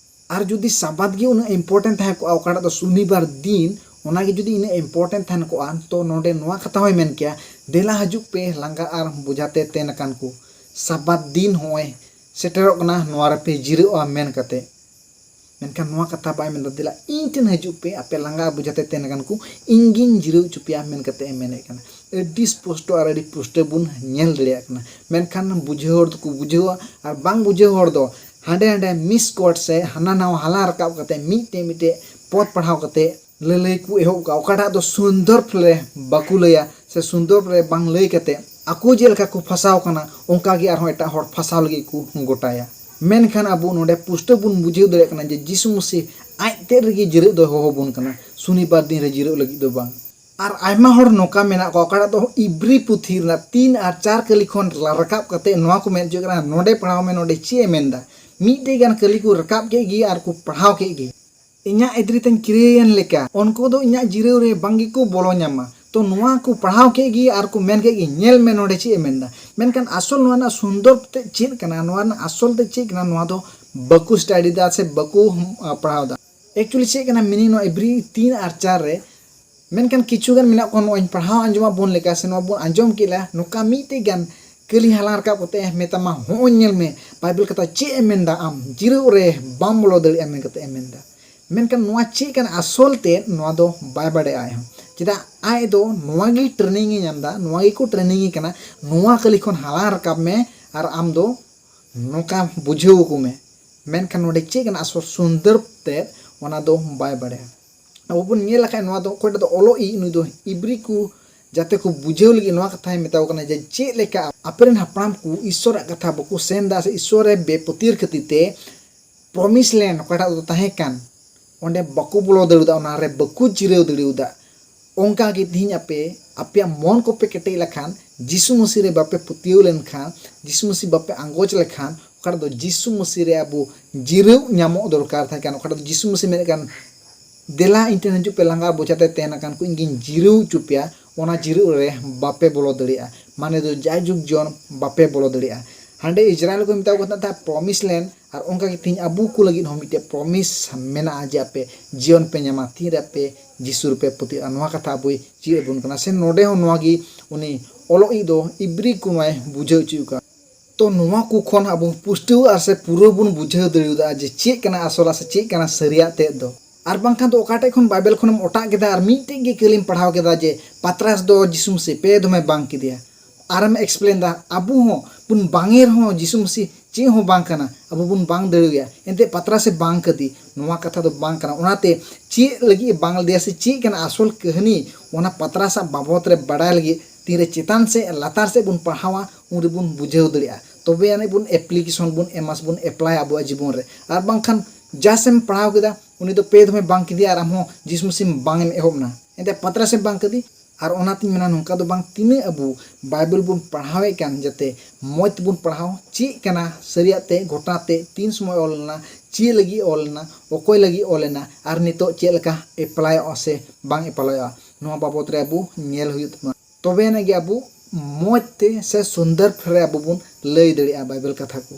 ᱟᱨ ᱡᱩᱫᱤ ᱥᱟᱵᱟᱛ ᱜᱮ ᱩᱱᱟᱹᱜ ᱤᱢᱯᱚᱨᱴᱮᱱᱴ ᱛᱟᱦᱮᱸ ᱠᱚᱜᱼᱟ, ᱚᱠᱟᱴᱟᱜ ᱫᱚ ᱥᱚᱱᱤᱵᱟᱨ ᱫᱤᱱ, ᱚᱱᱟ ᱜᱮ ᱡᱩᱫᱤ ᱤᱱᱟᱹᱜ ᱤᱢᱯᱚᱨᱴᱮᱱᱴ ᱛᱟᱦᱮᱸ ᱠᱚᱜᱼᱟ, ᱛᱚ ᱱᱚᱰᱮ ᱱᱚᱣᱟ ᱠᱟᱛᱷᱟ ᱦᱚᱸᱭ ᱢᱮᱱ ᱠᱮᱭᱟ, "ᱫᱮᱞᱟ ᱦᱤᱡᱩᱜ ᱯᱮ, ᱞᱟᱸᱜᱟ ᱟᱨ ᱵᱚᱡᱷᱟ ᱛᱮ ᱛᱮᱱ ᱟᱠᱟᱱ ᱠᱚ, ᱥᱟᱵᱟᱛ ᱫᱤᱱ ᱦᱚᱸᱜᱼᱚᱭ ᱥᱮᱴᱮᱨᱚᱜ ᱠᱟᱱᱟ, ᱱᱚᱣᱟ ᱨᱮᱯᱮ ᱡᱤᱨᱟᱹᱜᱼᱟ" ᱢᱮᱱ ᱠᱟᱛᱮ᱾ ᱢᱮᱱᱠᱷᱟᱱ ᱱᱚᱣᱟ ᱠᱟᱛᱷᱟ ᱵᱟᱭ ᱢᱮᱱᱫᱟ, "ᱫᱮᱞᱟ ᱤᱧ ᱴᱷᱮᱱ ᱦᱤᱡᱩᱜ ᱯᱮ, ᱟᱯᱮ ᱞᱟᱸᱜᱟ ᱟᱨ ᱵᱚᱡᱷᱟ ᱛᱮ ᱛᱮᱱ ᱟᱠᱟᱱ ᱠᱚ, ᱤᱧ ᱜᱤᱧ ᱡᱤᱨᱟᱹᱣ ᱦᱚᱪᱚ ᱯᱮᱭᱟ" ᱢᱮᱱ ᱠᱟᱛᱮ ᱮ ᱢᱮᱱᱮᱫ ᱠᱟᱱᱟ᱾ ᱟᱹᱰᱤ ᱥᱯᱚᱥᱴᱚ ᱟᱨ ᱟᱹᱰᱤ ᱯᱩᱥᱴᱟᱹ ᱵᱚᱱ ᱧᱮᱞ ᱫᱟᱲᱮᱭᱟᱜ ᱠᱟᱱᱟ᱾ ᱢᱮᱱᱠᱷᱟᱱ ᱵᱩᱡᱷᱟᱹᱣ ᱦᱚᱲ ᱫᱚᱠᱚ ᱵᱩᱡᱷᱟᱹᱣᱟ ᱟᱨ ᱵᱟᱝ ᱵᱩᱡᱷᱟᱹᱣ ᱦᱚᱲ ᱫᱚ ᱦᱟᱸᱰᱮ ᱦᱟᱸᱰᱮ ᱢᱤᱥ ᱠᱳᱰ ᱥᱮ ᱦᱟᱱᱟ ᱱᱟᱣᱟ ᱦᱟᱞᱟ ᱨᱟᱠᱟᱵ ᱠᱟᱛᱮ ᱢᱤᱫᱴᱮᱡ ᱢᱤᱫᱴᱮᱡ ᱯᱚᱫ ᱯᱟᱲᱦᱟᱣ ᱠᱟᱛᱮ ᱞᱟᱹᱞᱟᱹᱭ ᱠᱚ ᱮᱦᱚᱵ ᱠᱟᱜᱼᱟ, ᱚᱠᱟᱴᱟᱜ ᱫᱚ ᱥᱚᱱᱫᱚᱨᱵᱷ ᱨᱮ ᱵᱟᱠᱚ ᱞᱟᱹᱭᱟ ᱥᱮ ᱥᱚᱱᱫᱚᱨᱵᱷ ᱨᱮ ᱵᱟᱝ ᱞᱟᱹᱭ ᱠᱟᱛᱮ ᱟᱠᱚ ᱪᱮᱫ ᱞᱮᱠᱟ ᱠᱚ ᱯᱷᱟᱸᱥᱟᱣ ᱠᱟᱱᱟ, ᱚᱱᱠᱟ ᱜᱮ ᱟᱨᱦᱚᱸ ᱮᱴᱟᱜ ᱦᱚᱲ ᱯᱷᱟᱸᱥᱟᱣ ᱞᱟᱹᱜᱤᱫ ᱠᱚ ᱜᱚᱴᱟᱭᱟ᱾ ᱢᱮᱱᱠᱷᱟᱱ ᱟᱵᱚ ᱱᱚᱰᱮ ᱯᱩᱥᱴᱟᱹᱣ ᱵᱚᱱ ᱵᱩᱡᱷᱟᱹᱣ ᱫᱟᱲᱮᱭᱟᱜ ᱠᱟᱱᱟ ᱡᱮ ᱡᱤᱥᱩ ᱢᱟᱹᱥᱤ ᱟᱡ ᱛᱮᱫ ᱨᱮᱜᱮ ᱡᱤᱨᱟᱹᱜ ᱫᱚᱭ ᱦᱚᱦᱚ ᱵᱚᱱ ᱠᱟᱱᱟ, ᱥᱚᱱᱤᱵᱟᱨ ᱫᱤᱱ ᱨᱮ ᱡᱤᱨᱟᱹᱜ ᱞᱟᱹᱜᱤᱫ ᱫᱚ ᱵᱟᱝ᱾ ᱟᱨ ᱟᱭᱢᱟ ᱦᱚᱲ ᱱᱚᱝᱠᱟ ᱢᱮᱱᱟᱜ ᱠᱚᱣᱟ, ᱚᱠᱟᱴᱟᱜ ᱫᱚ ᱤᱵᱨᱤ ᱯᱩᱛᱷᱤ ᱨᱮᱱᱟᱜ ᱛᱤᱱ ᱟᱨ ᱪᱟᱨ ᱠᱟᱹᱞᱤ ᱠᱷᱚᱱ ᱨᱟᱠᱟᱵ ᱠᱟᱛᱮ ᱱᱚᱣᱟ ᱠᱚ ᱢᱮᱱ ᱦᱚᱪᱚᱭᱮᱫ ᱠᱟᱱᱟ, ᱱᱚᱰᱮ ᱯᱟᱲᱦᱟᱣ ᱢᱮ, ᱱᱚᱰᱮ ᱪᱮᱫ ᱮ ᱢᱮᱱᱫᱟ᱾ ᱢᱤᱫᱴᱮᱡ ᱜᱟᱱ ᱠᱟᱹᱞᱤ ᱠᱚ ᱨᱟᱠᱟᱵ ᱠᱮᱫ ᱜᱮ ᱟᱨ ᱠᱚ ᱯᱟᱲᱦᱟᱣ ᱠᱮᱫ ᱜᱮ᱾ "ᱤᱧᱟᱹᱜ ᱮᱫᱽᱨᱤ ᱛᱮᱧ ᱠᱤᱨᱤᱭᱟᱹᱭᱮᱱ ᱞᱮᱠᱟ, ᱩᱱᱠᱩ ᱫᱚ ᱤᱧᱟᱹᱜ ᱡᱤᱨᱟᱹᱣ ᱨᱮ ᱵᱟᱝ ᱜᱮᱠᱚ ᱵᱚᱞᱚ ᱧᱟᱢᱟ, ᱛᱚ ᱱᱚᱣᱟ ᱠᱚ ᱯᱟᱲᱦᱟᱣ ᱠᱮᱫ ᱜᱮ ᱟᱨ ᱠᱚ ᱢᱮᱱ ᱠᱮᱫ ᱜᱮ, "ᱧᱮᱞ ᱢᱮ ᱱᱚᱰᱮ ᱪᱮᱫ ᱮ ᱢᱮᱱᱫᱟ", ᱢᱮᱱᱠᱷᱟᱱ ᱟᱥᱚᱞ ᱱᱚᱣᱟ ᱨᱮᱱᱟᱜ ᱥᱩᱱᱫᱚᱨ ᱛᱮ ᱪᱮᱫ ᱠᱟᱱᱟ, ᱱᱚᱣᱟ ᱨᱮᱱᱟᱜ ᱟᱥᱚᱞ ᱛᱮ ᱪᱮᱫ ᱠᱟᱱᱟ, ᱱᱚᱣᱟ ᱫᱚ ᱵᱟᱠᱚ ᱥᱴᱟᱰᱤ ᱫᱟ ᱥᱮ ᱵᱟᱠᱚ ᱯᱟᱲᱦᱟᱣ ᱫᱟ᱾ ᱮᱠᱪᱩᱭᱮᱞᱤ ᱪᱮᱫ ᱠᱟᱱᱟ ᱢᱤᱱᱤᱝ ᱱᱚᱣᱟ ᱤᱵᱨᱤ ᱛᱤᱱ ᱟᱨ ᱪᱟᱨ ᱨᱮ? ᱢᱮᱱᱠᱷᱟᱱ ᱠᱤᱪᱷᱩ ᱜᱟᱱ ᱢᱮᱱᱟᱜ ᱠᱚᱣᱟ, ᱱᱚᱣᱟᱧ ᱯᱟᱲᱦᱟᱣ ᱟᱸᱡᱚᱢᱟᱫ ᱵᱚᱱ ᱞᱮᱠᱟ ᱥᱮ ᱱᱚᱣᱟ ᱵᱚᱱ ᱟᱸᱡᱚᱢ ᱠᱮᱫᱟ, ᱱᱚᱝᱠᱟ ᱢᱤᱫᱴᱮᱡ ᱜᱟᱱ ᱠᱟᱹᱞᱤ ᱦᱟᱞᱟᱝ ᱨᱟᱠᱟᱵ ᱠᱟᱛᱮ ᱢᱮᱛᱟᱢᱟ, "ᱦᱚᱸᱜᱼᱚᱭ ᱧᱮᱞ ᱢᱮ, ᱵᱟᱭᱵᱮᱞ ᱠᱟᱛᱷᱟ ᱪᱮᱫ ᱮ ᱢᱮᱱᱫᱟ, ᱟᱢ ᱡᱤᱨᱟᱹᱣ ᱨᱮ ᱵᱟᱢ ᱵᱚᱞᱚ ᱫᱟᱲᱮᱭᱟᱜᱼᱟ" ᱢᱮᱱ ᱠᱟᱛᱮ ᱮ ᱢᱮᱱᱫᱟ᱾ ᱢᱮᱱᱠᱷᱟᱱ ᱱᱚᱣᱟ ᱪᱮᱫ ᱠᱟᱱᱟ ᱟᱥᱚᱞ ᱛᱮ, ᱱᱚᱣᱟ ᱫᱚ ᱵᱟᱭ ᱵᱟᱲᱟᱭᱟ ᱟᱡ ᱦᱚᱸ᱾ ᱪᱮᱫᱟᱜ? ᱟᱡ ᱫᱚ ᱱᱚᱣᱟ ᱜᱮ ᱴᱨᱮᱱᱤᱝ ᱮ ᱧᱟᱢ ᱮᱫᱟ, ᱱᱚᱣᱟ ᱜᱮᱠᱚ ᱴᱨᱮᱱᱤᱝ ᱮ ᱠᱟᱱᱟ, ᱱᱚᱣᱟ ᱠᱟᱹᱞᱤ ᱠᱷᱚᱱ ᱦᱟᱞᱟᱝ ᱨᱟᱠᱟᱵ ᱢᱮ ᱟᱨ ᱟᱢ ᱫᱚ ᱱᱚᱝᱠᱟ ᱵᱩᱡᱷᱟᱹᱣ ᱟᱠᱚ ᱢᱮ᱾ ᱢᱮᱱᱠᱷᱟᱱ ᱱᱚᱰᱮ ᱪᱮᱫ ᱠᱟᱱᱟ ᱟᱥᱚᱞ ᱥᱩᱱᱫᱚᱨ ᱛᱮᱫ, ᱚᱱᱟ ᱫᱚ ᱵᱟᱭ ᱵᱟᱲᱟᱭᱟ᱾ ᱟᱵᱚ ᱵᱚᱱ ᱧᱮᱞ ᱞᱮᱠᱷᱟᱱ, ᱱᱚᱣᱟ ᱫᱚ ᱚᱠᱚᱭᱴᱟᱜ ᱫᱚ ᱚᱞᱚᱜ ᱤᱡ, ᱱᱩᱭ ᱫᱚ ᱤᱵᱨᱤ ᱠᱚ ᱡᱟᱛᱮ ᱠᱚ ᱵᱩᱡᱷᱟᱹᱣ ᱞᱟᱹᱜᱤᱫ ᱱᱚᱣᱟ ᱠᱟᱛᱷᱟᱭ ᱢᱮᱛᱟ ᱠᱚ ᱠᱟᱱᱟ ᱡᱮ ᱪᱮᱫ ᱞᱮᱠᱟ ᱟᱯᱮᱨᱮᱱ ᱦᱟᱯᱲᱟᱢ ᱠᱚ ᱤᱥᱥᱚᱨᱟᱜ ᱠᱟᱛᱷᱟ ᱵᱟᱠᱚ ᱥᱮᱱ ᱮᱫᱟ ᱥᱮ ᱤᱥᱥᱚᱨ ᱨᱮ ᱵᱮᱯᱟᱹᱛᱭᱟᱹᱨ ᱠᱷᱟᱹᱛᱤᱨ ᱛᱮ ᱯᱨᱚᱢᱤᱥ ᱞᱮᱱᱰ ᱚᱠᱟᱴᱟᱜ ᱫᱚ ᱛᱟᱦᱮᱸ ᱠᱟᱱ, ᱚᱸᱰᱮ ᱵᱟᱠᱚ ᱵᱚᱞᱚ ᱫᱟᱲᱮᱭᱟᱫᱟ, ᱚᱱᱟ ᱨᱮ ᱵᱟᱠᱚ ᱡᱤᱨᱟᱹᱣ ᱫᱟᱲᱮᱭᱟᱫᱟ᱾ ᱚᱱᱠᱟ ᱜᱮ ᱛᱮᱦᱮᱧ ᱟᱯᱮ ᱟᱯᱮᱭᱟᱜ ᱢᱚᱱ ᱠᱚᱯᱮ ᱠᱮᱴᱮᱡ ᱞᱮᱠᱷᱟᱱ, ᱡᱤᱥᱩ ᱢᱟᱹᱥᱤ ᱨᱮ ᱵᱟᱯᱮ ᱯᱟᱹᱛᱭᱟᱹᱣ ᱞᱮᱱᱠᱷᱟᱱ, ᱡᱤᱥᱩ ᱢᱟᱹᱥᱤ ᱵᱟᱯᱮ ᱟᱸᱜᱚᱪ ᱞᱮᱠᱷᱟᱱ, ᱚᱠᱟᱴᱟᱜ ᱫᱚ ᱡᱤᱥᱩ ᱢᱟᱹᱥᱤ ᱨᱮ ᱟᱵᱚ ᱡᱤᱨᱟᱹᱣ ᱧᱟᱢᱚᱜ ᱫᱚᱨᱠᱟᱨ ᱛᱟᱦᱮᱸ ᱠᱟᱱᱟ, ᱚᱠᱟᱴᱟᱜ ᱫᱚ ᱡᱤᱥᱩ ᱢᱟᱹᱥᱤ ᱢᱮᱱᱮᱫ ᱠᱟᱱ, "ᱫᱮᱞᱟ ᱤᱧ ᱴᱷᱮᱱ ᱦᱤᱡᱩᱜ ᱯᱮ, ᱞᱟᱸᱜᱟ ᱵᱚᱡᱷᱟ ᱛᱮ ᱛᱟᱦᱮᱱ ᱟᱠᱟᱱ ᱠᱚ, ᱤᱧ ᱜᱤᱧ ᱡᱤᱨᱟᱹᱣ ᱦᱚᱪᱚ ᱯᱮᱭᱟ", ᱚᱱᱟ ᱡᱤᱨᱟᱹᱣ ᱨᱮ ᱵᱟᱯᱮ ᱵᱚᱞᱚ ᱫᱟᱲᱮᱭᱟᱜᱼᱟ᱾ ᱢᱟᱱᱮ ᱫᱚ ᱡᱟᱭᱡᱩᱜᱽ ᱡᱤᱭᱚᱱ ᱵᱟᱯᱮ ᱵᱚᱞᱚ ᱫᱟᱲᱮᱭᱟᱜᱼᱟ᱾ ᱦᱟᱸᱰᱮ ᱤᱥᱨᱟᱭᱮᱞ ᱠᱚ ᱢᱮᱛᱟ ᱠᱚ ᱠᱟᱱ ᱛᱟᱦᱮᱸᱫ ᱯᱨᱚᱢᱤᱥ ᱞᱮᱱᱰ, ᱟᱨ ᱚᱱᱠᱟ ᱜᱮ ᱛᱮᱦᱮᱧ ᱟᱵᱚ ᱠᱚ ᱞᱟᱹᱜᱤᱫ ᱦᱚᱸ ᱢᱤᱫᱴᱮᱡ ᱯᱨᱚᱢᱤᱥ ᱢᱮᱱᱟᱜᱼᱟ ᱡᱮ ᱟᱯᱮ ᱡᱤᱭᱚᱱ ᱯᱮ ᱧᱟᱢᱟ ᱛᱤᱱ ᱨᱮ ᱟᱯᱮ ᱡᱤᱥᱩ ᱨᱮᱯᱮ ᱯᱟᱹᱛᱭᱟᱹᱜᱼᱟ᱾ ᱱᱚᱣᱟ ᱠᱟᱛᱷᱟ ᱟᱵᱚᱭ ᱪᱮᱫ ᱟᱵᱚᱱ ᱠᱟᱱᱟ, ᱥᱮ ᱱᱚᱰᱮ ᱦᱚᱸ ᱱᱚᱣᱟ ᱜᱮ ᱩᱱᱤ ᱚᱞᱚᱜ ᱤᱡ ᱫᱚ ᱤᱵᱨᱤ ᱠᱚ ᱱᱚᱣᱟᱭ ᱵᱩᱡᱷᱟᱹᱣ ᱦᱚᱪᱚᱭᱮᱫ ᱠᱚᱣᱟ᱾ ᱛᱚ ᱱᱚᱣᱟ ᱠᱚ ᱠᱷᱚᱱ ᱟᱵᱚ ᱯᱩᱥᱴᱟᱹᱣ ᱟᱨ ᱥᱮ ᱯᱩᱨᱟᱹ ᱵᱚᱱ ᱵᱩᱡᱷᱟᱹᱣ ᱫᱟᱲᱮᱭᱟᱫᱟ ᱡᱮ ᱪᱮᱫ ᱠᱟᱱᱟ ᱟᱥᱚᱞ ᱟᱨ ᱥᱮ ᱪᱮᱫ ᱠᱟᱱᱟ ᱥᱟᱹᱨᱤᱭᱟᱜ ᱛᱮᱫ ᱫᱚ᱾ ᱟᱨ ᱵᱟᱝᱠᱷᱟᱱ ᱫᱚ ᱚᱠᱟᱴᱷᱮᱡ ᱠᱷᱚᱱ ᱵᱟᱭᱵᱮᱞ ᱠᱷᱚᱱᱮᱢ ᱚᱴᱟᱜ ᱠᱮᱫᱟ ᱟᱨ ᱢᱤᱫᱴᱮᱡ ᱜᱮ ᱠᱟᱹᱞᱤᱢ ᱯᱟᱲᱦᱟᱣ ᱠᱮᱫᱟ ᱡᱮ ᱯᱟᱛᱨᱟᱥ ᱫᱚ ᱡᱤᱥᱩ ᱢᱟᱹᱥᱤ ᱯᱮ ᱫᱚᱢᱮ ᱵᱟᱝ ᱠᱮᱫᱮᱭᱟ᱾ ᱟᱨᱮᱢ ᱮᱠᱥᱯᱞᱮᱱ ᱫᱟ, ᱟᱵᱚ ᱦᱚᱸ ᱵᱚᱱ ᱵᱟᱝ ᱮ ᱨᱮᱦᱚᱸ ᱡᱤᱥᱩ ᱢᱟᱹᱥᱤ ᱪᱮᱫ ᱦᱚᱸ ᱵᱟᱝ ᱠᱟᱱᱟ, ᱟᱵᱚ ᱵᱚᱱ ᱵᱟᱝ ᱫᱟᱲᱮᱣᱟᱭᱟ, ᱮᱱᱛᱮ ᱯᱟᱛᱨᱟᱥᱮ ᱵᱟᱝ ᱠᱟᱫᱮ, ᱱᱚᱣᱟ ᱠᱟᱛᱷᱟ ᱫᱚ ᱵᱟᱝ ᱠᱟᱱᱟ᱾ ᱚᱱᱟᱛᱮ ᱪᱮᱫ ᱞᱟᱹᱜᱤᱫ ᱮ ᱵᱟᱝ ᱞᱮᱫᱮᱭᱟ ᱥᱮ ᱪᱮᱫ ᱠᱟᱱᱟ ᱟᱥᱚᱞ ᱠᱟᱹᱦᱱᱤ, ᱚᱱᱟ ᱯᱟᱛᱨᱟᱥᱟᱜ ᱵᱟᱵᱚᱫ ᱨᱮ ᱵᱟᱲᱟᱭ ᱞᱟᱹᱜᱤᱫ ᱛᱤᱱᱨᱮ ᱪᱮᱛᱟᱱ ᱥᱮ ᱞᱟᱛᱟᱨ ᱥᱮᱫ ᱵᱚᱱ ᱯᱟᱲᱦᱟᱣᱟ, ᱩᱱ ᱨᱮᱵᱚᱱ ᱵᱩᱡᱷᱟᱹᱣ ᱫᱟᱲᱮᱭᱟᱜᱼᱟ᱾ ᱛᱚᱵᱮ ᱟᱹᱱᱤᱡ ᱵᱚᱱ ᱮᱯᱞᱤᱠᱮᱥᱚᱱ ᱵᱚᱱ ᱮᱢᱟ ᱥᱮ ᱵᱚᱱ ᱮᱯᱞᱟᱭᱟ ᱟᱵᱚᱣᱟᱜ ᱡᱤᱵᱚᱱ ᱨᱮ᱾ ᱟᱨ ᱵᱟᱝᱠᱷᱟᱱ ᱡᱟᱥ ᱮᱢ ᱯᱟᱲᱦᱟᱣ ᱠᱮᱫᱟ, ᱩᱱᱤ ᱫᱚ ᱯᱮ ᱫᱚᱢᱮ ᱵᱟᱝ ᱠᱮᱫᱮᱭᱟ ᱟᱨ ᱟᱢᱦᱚᱸ ᱡᱤᱥᱩ ᱢᱟᱹᱥᱤ ᱵᱟᱝ ᱮᱢ ᱮᱦᱚᱵ ᱮᱱᱟ, ᱮᱱᱛᱮ ᱯᱟᱛᱨᱟᱥ ᱮᱢ ᱵᱟᱝ ᱠᱮᱫᱮ᱾ ᱟᱨ ᱚᱱᱟᱛᱤᱧ ᱢᱮᱱᱟ, ᱱᱚᱝᱠᱟ ᱫᱚ ᱵᱟᱝ, ᱛᱤᱱᱟᱹᱜ ᱟᱵᱚ ᱵᱟᱭᱵᱮᱞ ᱵᱚᱱ ᱯᱟᱲᱦᱟᱣᱮᱫ ᱠᱟᱱ, ᱡᱟᱛᱮ ᱢᱚᱡᱽ ᱛᱮᱵᱚᱱ ᱯᱟᱲᱦᱟᱣ, ᱪᱮᱫ ᱠᱟᱱᱟ ᱥᱟᱹᱨᱤᱭᱟᱜ ᱛᱮ, ᱜᱷᱚᱴᱚᱱᱟ ᱛᱮ, ᱛᱤᱱ ᱥᱚᱢᱚᱭ ᱚᱞ ᱞᱮᱱᱟ, ᱪᱮᱫ ᱞᱟᱹᱜᱤᱫ ᱚᱞ ᱞᱮᱱᱟ, ᱚᱠᱚᱭ ᱞᱟᱹᱜᱤᱫ ᱚᱞ ᱞᱮᱱᱟ, ᱟᱨ ᱱᱤᱛᱚᱜ ᱪᱮᱫ ᱞᱮᱠᱟ ᱮᱯᱞᱟᱭᱚᱜᱼᱟ ᱥᱮ ᱵᱟᱝ ᱮᱯᱞᱟᱭᱚᱜᱼᱟ᱾ ᱱᱚᱣᱟ ᱵᱟᱵᱚᱫ ᱨᱮ ᱟᱵᱚ ᱧᱮᱞ ᱦᱩᱭᱩᱜ ᱛᱟᱵᱚᱱᱟ᱾ ᱛᱚᱵᱮ ᱟᱱᱟᱜ ᱜᱮ ᱟᱵᱚ ᱢᱚᱡᱽ ᱛᱮ ᱥᱮ ᱥᱩᱱᱫᱚᱨ ᱨᱮ ᱟᱵᱚ ᱵᱚᱱ ᱞᱟᱹᱭ ᱫᱟᱲᱮᱭᱟᱜᱼᱟ ᱵᱟᱭᱵᱮᱞ ᱠᱟᱛᱷᱟ ᱠᱚ᱾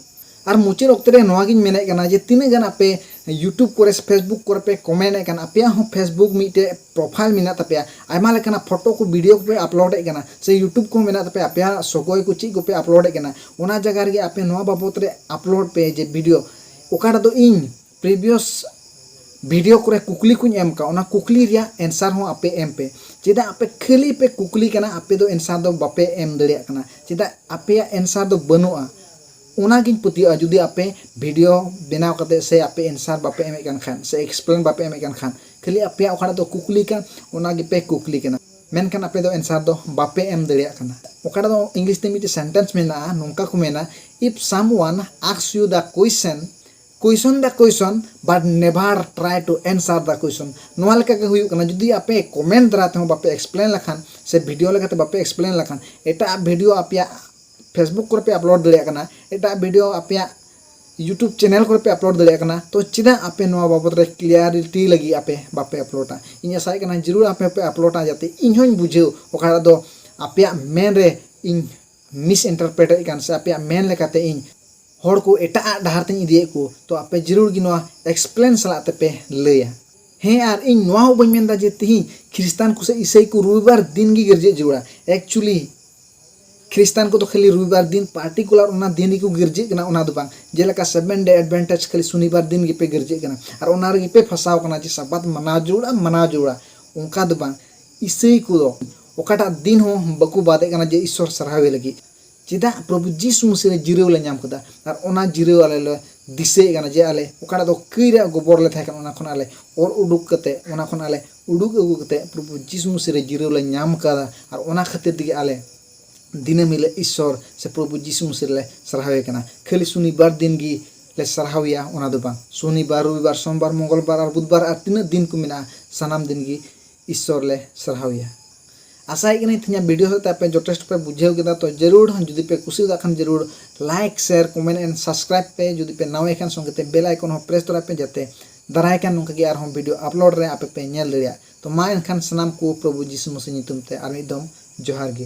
ᱟᱨ ᱢᱩᱪᱟᱹᱫ ᱚᱠᱛᱮ ᱨᱮ ᱱᱚᱣᱟ ᱜᱤᱧ ᱢᱮᱱᱮᱫ ᱠᱟᱱᱟ ᱡᱮ ᱛᱤᱱᱟᱹᱜ ᱜᱟᱱ ᱟᱯᱮ YouTube ᱠᱚᱨᱮ ᱥᱮ Facebook ᱠᱚᱨᱮ ᱯᱮ ᱠᱚᱢᱮᱱᱴ ᱮᱫ ᱠᱟᱱ, ᱟᱯᱮᱭᱟᱜ ᱦᱚᱸ Facebook ᱢᱤᱫᱴᱮᱡ ᱯᱨᱚᱯᱷᱟᱭᱤᱞ ᱢᱮᱱᱟᱜ ᱛᱟᱯᱮᱭᱟ, ᱟᱭᱢᱟ ᱞᱮᱠᱟᱱᱟᱜ ᱯᱷᱳᱴᱳ ᱠᱚ ᱵᱷᱤᱰᱤᱭᱳ ᱠᱚᱯᱮ ᱟᱯᱞᱳᱰ ᱮᱫ ᱠᱟᱱᱟ, ᱥᱮ YouTube ᱠᱚᱦᱚᱸ ᱢᱮᱱᱟᱜ ᱛᱟᱯᱮᱭᱟ, ᱟᱯᱮᱭᱟᱜ ᱥᱚᱜᱚᱭ ᱠᱚ ᱪᱮᱫ ᱠᱚᱯᱮ ᱟᱯᱞᱳᱰ ᱮᱫ ᱠᱟᱱᱟ, ᱚᱱᱟ ᱡᱟᱭᱜᱟ ᱨᱮᱜᱮ ᱟᱯᱮ ᱱᱚᱣᱟ ᱵᱟᱵᱚᱫ ᱨᱮ ᱟᱯᱞᱳᱰ ᱯᱮ ᱡᱮ ᱵᱷᱤᱰᱤᱭᱳ ᱚᱠᱟᱴᱟᱜ ᱫᱚ ᱤᱧ ᱯᱨᱤᱵᱷᱤᱭᱟᱥ ᱵᱷᱤᱰᱤᱭᱳ ᱠᱚᱨᱮ ᱠᱩᱠᱞᱤ ᱠᱚᱧ ᱮᱢ ᱠᱟᱜ, ᱚᱱᱟ ᱠᱩᱠᱞᱤ ᱨᱮᱭᱟᱜ ᱮᱱᱥᱟᱨ ᱦᱚᱸ ᱟᱯᱮ ᱮᱢ ᱯᱮ᱾ ᱪᱮᱫᱟᱜ ᱟᱯᱮ ᱠᱷᱟᱹᱞᱤ ᱯᱮ ᱠᱩᱠᱞᱤ ᱠᱟᱱᱟ, ᱟᱯᱮ ᱫᱚ ᱮᱱᱥᱟᱨ ᱫᱚ ᱵᱟᱯᱮ ᱮᱢ ᱫᱟᱲᱮᱭᱟᱜ ᱠᱟᱱᱟ? ᱪᱮᱫᱟᱜ ᱟᱯᱮᱭᱟᱜ ᱮᱱᱥᱟᱨ ᱫᱚ ᱵᱟᱹᱱᱩᱜᱼᱟ? ᱚᱱᱟᱜᱤᱧ ᱯᱟᱹᱛᱭᱟᱹᱜᱼᱟ, ᱡᱩᱫᱤ ᱟᱯᱮ ᱵᱷᱤᱰᱤᱭᱳ ᱵᱮᱱᱟᱣ ᱠᱟᱛᱮ ᱥᱮ ᱟᱯᱮ ᱮᱱᱥᱟᱨ ᱵᱟᱯᱮ ᱮᱢᱮᱫ ᱠᱟᱱ ᱠᱷᱟᱱ, ᱥᱮ ᱮᱠᱥᱯᱞᱮᱱ ᱵᱟᱯᱮ ᱮᱢᱮᱫ ᱠᱟᱱ ᱠᱷᱟᱱ, ᱠᱷᱟᱹᱞᱤ ᱟᱯᱮᱭᱟᱜ ᱚᱠᱟᱴᱟᱜ ᱫᱚ ᱠᱩᱠᱞᱤ ᱠᱟᱱ, ᱚᱱᱟ ᱜᱮᱯᱮ ᱠᱩᱠᱞᱤ ᱠᱟᱱᱟ, ᱢᱮᱱᱠᱷᱟᱱ ᱟᱯᱮ ᱫᱚ ᱮᱱᱥᱟᱨ ᱫᱚ ᱵᱟᱯᱮ ᱮᱢ ᱫᱟᱲᱮᱭᱟᱜ ᱠᱟᱱᱟ᱾ ᱚᱠᱟᱴᱟᱜ ᱫᱚ ᱤᱝᱞᱤᱥ ᱛᱮ ᱢᱤᱫᱴᱮᱡ ᱥᱮᱱᱴᱮᱱᱥ ᱢᱮᱱᱟᱜᱼᱟ, ᱱᱚᱝᱠᱟ ᱠᱚ ᱢᱮᱱᱟ, "If someone asks you the question, question the question but never try to answer the question." ᱱᱚᱣᱟ ᱞᱮᱠᱟ ᱜᱮ ᱦᱩᱭᱩᱜ ᱠᱟᱱᱟ, ᱡᱩᱫᱤ ᱟᱯᱮ ᱠᱚᱢᱮᱱᱴ ᱫᱟᱨᱟᱭ ᱛᱮᱦᱚᱸ ᱵᱟᱯᱮ ᱮᱠᱥᱯᱞᱮᱱ ᱞᱮᱠᱷᱟᱱ, ᱥᱮ ᱵᱷᱤᱰᱤᱭᱳ ᱞᱮᱠᱟᱛᱮ ᱵᱟᱯᱮ ᱮᱠᱥᱯᱞᱮᱱ ᱞᱮᱠᱷᱟᱱ, ᱮᱴᱟᱜ ᱵᱷᱤᱰᱤᱭᱳ ᱟᱯᱮᱭᱟᱜ Facebook ᱠᱚᱨᱮ ᱯᱮ ᱟᱯᱞᱳᱰ ᱫᱟᱲᱮᱭᱟᱜ ᱠᱟᱱᱟ, ᱮᱴᱟᱜ ᱵᱷᱤᱰᱤᱭᱳ ᱟᱯᱮᱭᱟᱜ YouTube ᱪᱮᱱᱮᱞ ᱠᱚᱨᱮ ᱯᱮ ᱟᱯᱞᱳᱰ ᱫᱟᱲᱮᱭᱟᱜ ᱠᱟᱱᱟ, ᱛᱚ ᱪᱮᱫᱟᱜ ᱟᱯᱮ ᱱᱚᱣᱟ ᱵᱟᱵᱚᱫ ᱨᱮ ᱠᱞᱤᱭᱟᱨᱤᱴᱤ ᱞᱟᱹᱜᱤᱫ ᱟᱯᱮ ᱵᱟᱯᱮ ᱟᱯᱞᱳᱰᱟ? ᱤᱧ ᱟᱥᱟᱭᱮᱫ ᱠᱟᱱᱟ ᱡᱟᱹᱨᱩᱲ ᱟᱯᱮ ᱯᱮ ᱟᱯᱞᱳᱰᱟ, ᱡᱟᱛᱮ ᱤᱧ ᱦᱚᱸᱧ ᱵᱩᱡᱷᱟᱹᱣ ᱚᱠᱟᱴᱟᱜ ᱫᱚ ᱟᱯᱮᱭᱟᱜ ᱢᱮᱱ ᱨᱮ ᱤᱧ ᱢᱤᱥᱤᱱᱴᱟᱨᱯᱨᱮᱴᱮᱫ ᱠᱟᱱ ᱥᱮ ᱟᱯᱮᱭᱟᱜ ᱢᱮᱱ ᱞᱮᱠᱟᱛᱮ ᱤᱧ ᱦᱚᱲ ᱠᱚ ᱮᱴᱟᱜ ᱟᱜ ᱰᱟᱦᱟᱨ ᱛᱮᱧ ᱤᱫᱤᱭᱮᱫ ᱠᱚ, ᱛᱚ ᱟᱯᱮ ᱡᱟᱹᱨᱩᱲ ᱜᱮ ᱱᱚᱣᱟ ᱮᱠᱥᱯᱞᱮᱱ ᱥᱟᱞᱟᱜ ᱛᱮᱯᱮ ᱞᱟᱹᱭᱟ᱾ ᱦᱮᱸ, ᱟᱨ ᱤᱧ ᱱᱚᱣᱟ ᱦᱚᱸ ᱵᱟᱹᱧ ᱢᱮᱱᱫᱟ ᱡᱮ ᱛᱤᱦᱤᱧ ᱠᱷᱨᱤᱥᱴᱟᱱ ᱠᱚ ᱥᱮ ᱤᱥᱟᱹᱭ ᱠᱚ ᱨᱚᱵᱤᱵᱟᱨ ᱫᱤᱱ ᱜᱮ ᱜᱤᱨᱡᱟᱹᱜ ᱡᱟᱹᱨᱩᱲᱟ᱾ ᱮᱠᱪᱩᱭᱮᱞᱤ ᱠᱷᱨᱤᱥᱴᱟᱱ ᱠᱚᱫᱚ ᱠᱷᱟᱹᱞᱤ ᱨᱚᱵᱤᱵᱟᱨ ᱫᱤᱱ ᱯᱟᱨᱴᱤᱠᱩᱞᱟᱨ ᱚᱱᱟ ᱫᱤᱱ ᱜᱮᱠᱚ ᱜᱤᱨᱡᱟᱹᱜ ᱠᱟᱱᱟ, ᱚᱱᱟ ᱫᱚ ᱵᱟᱝ᱾ ᱡᱮᱞᱮᱠᱟ ᱥᱮᱵᱷᱮᱱ ᱰᱮ ᱮᱰᱵᱷᱮᱱᱴᱮᱡᱽ ᱠᱷᱟᱹᱞᱤ ᱥᱚᱱᱤᱵᱟᱨ ᱫᱤᱱ ᱜᱮᱯᱮ ᱜᱤᱨᱡᱟᱹᱜ ᱠᱟᱱᱟ, ᱟᱨ ᱚᱱᱟ ᱨᱮᱜᱮ ᱯᱮ ᱯᱷᱟᱸᱥᱟᱣ ᱠᱟᱱᱟ ᱡᱮ ᱥᱟᱵᱟᱛ ᱢᱟᱱᱟᱣ ᱡᱟᱹᱨᱩᱲᱟ, ᱢᱟᱱᱟᱣ ᱡᱟᱹᱨᱩᱲᱟ᱾ ᱚᱱᱠᱟ ᱫᱚ ᱵᱟᱝ᱾ ᱤᱥᱟᱹᱭ ᱠᱚᱫᱚ ᱚᱠᱟᱴᱟᱜ ᱫᱤᱱ ᱦᱚᱸ ᱵᱟᱠᱚ ᱵᱟᱫᱮᱜ ᱠᱟᱱᱟ ᱡᱮ ᱤᱥᱥᱚᱨ ᱥᱟᱨᱦᱟᱣᱮ ᱞᱟᱹᱜᱤᱫ᱾ ᱪᱮᱫᱟᱜ? ᱯᱨᱚᱵᱷᱩ ᱡᱤᱥᱩ ᱢᱟᱹᱥᱤ ᱨᱮ ᱡᱤᱨᱟᱹᱣ ᱞᱮ ᱧᱟᱢ ᱠᱮᱫᱟ, ᱟᱨ ᱚᱱᱟ ᱡᱤᱨᱟᱹᱣ ᱟᱞᱮ ᱞᱮ ᱫᱤᱥᱟᱹᱭᱮᱫ ᱠᱟᱱᱟ ᱡᱮ ᱟᱞᱮ ᱚᱠᱟᱴᱟᱜ ᱫᱚ ᱠᱟᱹᱭ ᱨᱮᱭᱟᱜ ᱜᱚᱵᱚᱨ ᱞᱮ ᱛᱟᱦᱮᱸ ᱠᱟᱱᱟ, ᱚᱱᱟ ᱠᱷᱚᱱ ᱟᱞᱮ ᱚᱨ ᱩᱰᱩᱠ ᱠᱟᱛᱮ, ᱚᱱᱟ ᱠᱷᱚᱱ ᱟᱞᱮ ᱩᱰᱩᱠ ᱟᱹᱜᱩ ᱠᱟᱛᱮ ᱯᱨᱚᱵᱷᱩ ᱡᱤᱥᱩ ᱢᱟᱹᱥᱤ ᱨᱮ ᱡᱤᱨᱟᱹᱣ ᱞᱮ ᱧᱟᱢ ᱠᱟᱫᱟ, ᱟᱨ ᱚᱱᱟ ᱠᱷᱟᱹᱛᱤᱨ ᱛᱮᱜᱮ ᱟᱞᱮ ᱫᱤᱱᱟᱹᱢ ᱦᱤᱞᱳᱜ ᱤᱥᱥᱚᱨ ᱥᱮ ᱯᱨᱚᱵᱷᱩ ᱡᱤᱥᱩ ᱢᱟᱹᱥᱤ ᱨᱮᱞᱮ ᱥᱟᱨᱦᱟᱣᱮ ᱠᱟᱱᱟ᱾ ᱠᱷᱟᱹᱞᱤ ᱥᱚᱱᱤᱵᱟᱨ ᱫᱤᱱ ᱜᱮ ᱞᱮ ᱥᱟᱨᱦᱟᱣᱮᱭᱟ, ᱚᱱᱟ ᱫᱚ ᱵᱟᱝ᱾ ᱥᱚᱱᱤᱵᱟᱨ, ᱨᱚᱵᱤᱵᱟᱨ, ᱥᱳᱢᱵᱟᱨ, ᱢᱚᱝᱜᱚᱞᱵᱟᱨ ᱟᱨ ᱵᱩᱫᱷᱵᱟᱨ ᱟᱨ ᱛᱤᱱᱟᱹᱜ ᱫᱤᱱ ᱠᱚ ᱢᱮᱱᱟᱜᱼᱟ, ᱥᱟᱱᱟᱢ ᱫᱤᱱ ᱜᱮ ᱤᱥᱥᱚᱨ ᱞᱮ ᱥᱟᱨᱦᱟᱣᱮᱭᱟ᱾ ᱟᱥᱟᱭᱮᱫ ᱠᱟᱹᱱᱟᱹᱧ ᱛᱮᱦᱮᱧᱟᱜ ᱵᱷᱤᱰᱤᱭᱳ ᱦᱚᱛᱮᱛᱮ ᱟᱯᱮ ᱡᱚᱛᱷᱮᱥᱴᱚ ᱯᱮ ᱵᱩᱡᱷᱟᱹᱣ ᱠᱮᱫᱟ᱾ ᱛᱚ ᱡᱟᱹᱨᱩᱲ ᱡᱩᱫᱤ ᱯᱮ ᱠᱩᱥᱤᱭᱟᱫᱟ ᱠᱷᱟᱱ ᱡᱟᱹᱨᱩᱲ like, share, comment and subscribe ᱯᱮ᱾ ᱡᱩᱫᱤ ᱯᱮ ᱱᱟᱣᱟ ᱠᱷᱟᱱ ᱥᱚᱸᱜᱮ ᱛᱮ bell icon ᱦᱚᱸ press ᱛᱚᱨᱟᱭ ᱯᱮ, ᱡᱟᱛᱮ ᱫᱟᱨᱟᱭ ᱠᱟᱱ ᱱᱚᱝᱠᱟ ᱜᱮ ᱟᱨᱦᱚᱸ ᱵᱷᱤᱰᱤᱭᱳ ᱟᱯᱞᱳᱰ ᱨᱮ ᱟᱯᱮ ᱯᱮ ᱧᱮᱞ ᱫᱟᱲᱮᱭᱟᱜ᱾ ᱛᱚ ᱢᱟ ᱮᱱᱠᱷᱟᱱ ᱥᱟᱱᱟᱢ ᱠᱚ ᱯᱨᱚᱵᱷᱩ ᱡᱤᱥᱩ ᱢᱟᱥᱤ ᱧᱩᱛᱩᱢ ᱛᱮ ᱟᱨ ᱢᱤᱫ ᱫᱚᱢ ᱡᱚᱦᱟᱨ ᱜᱮ᱾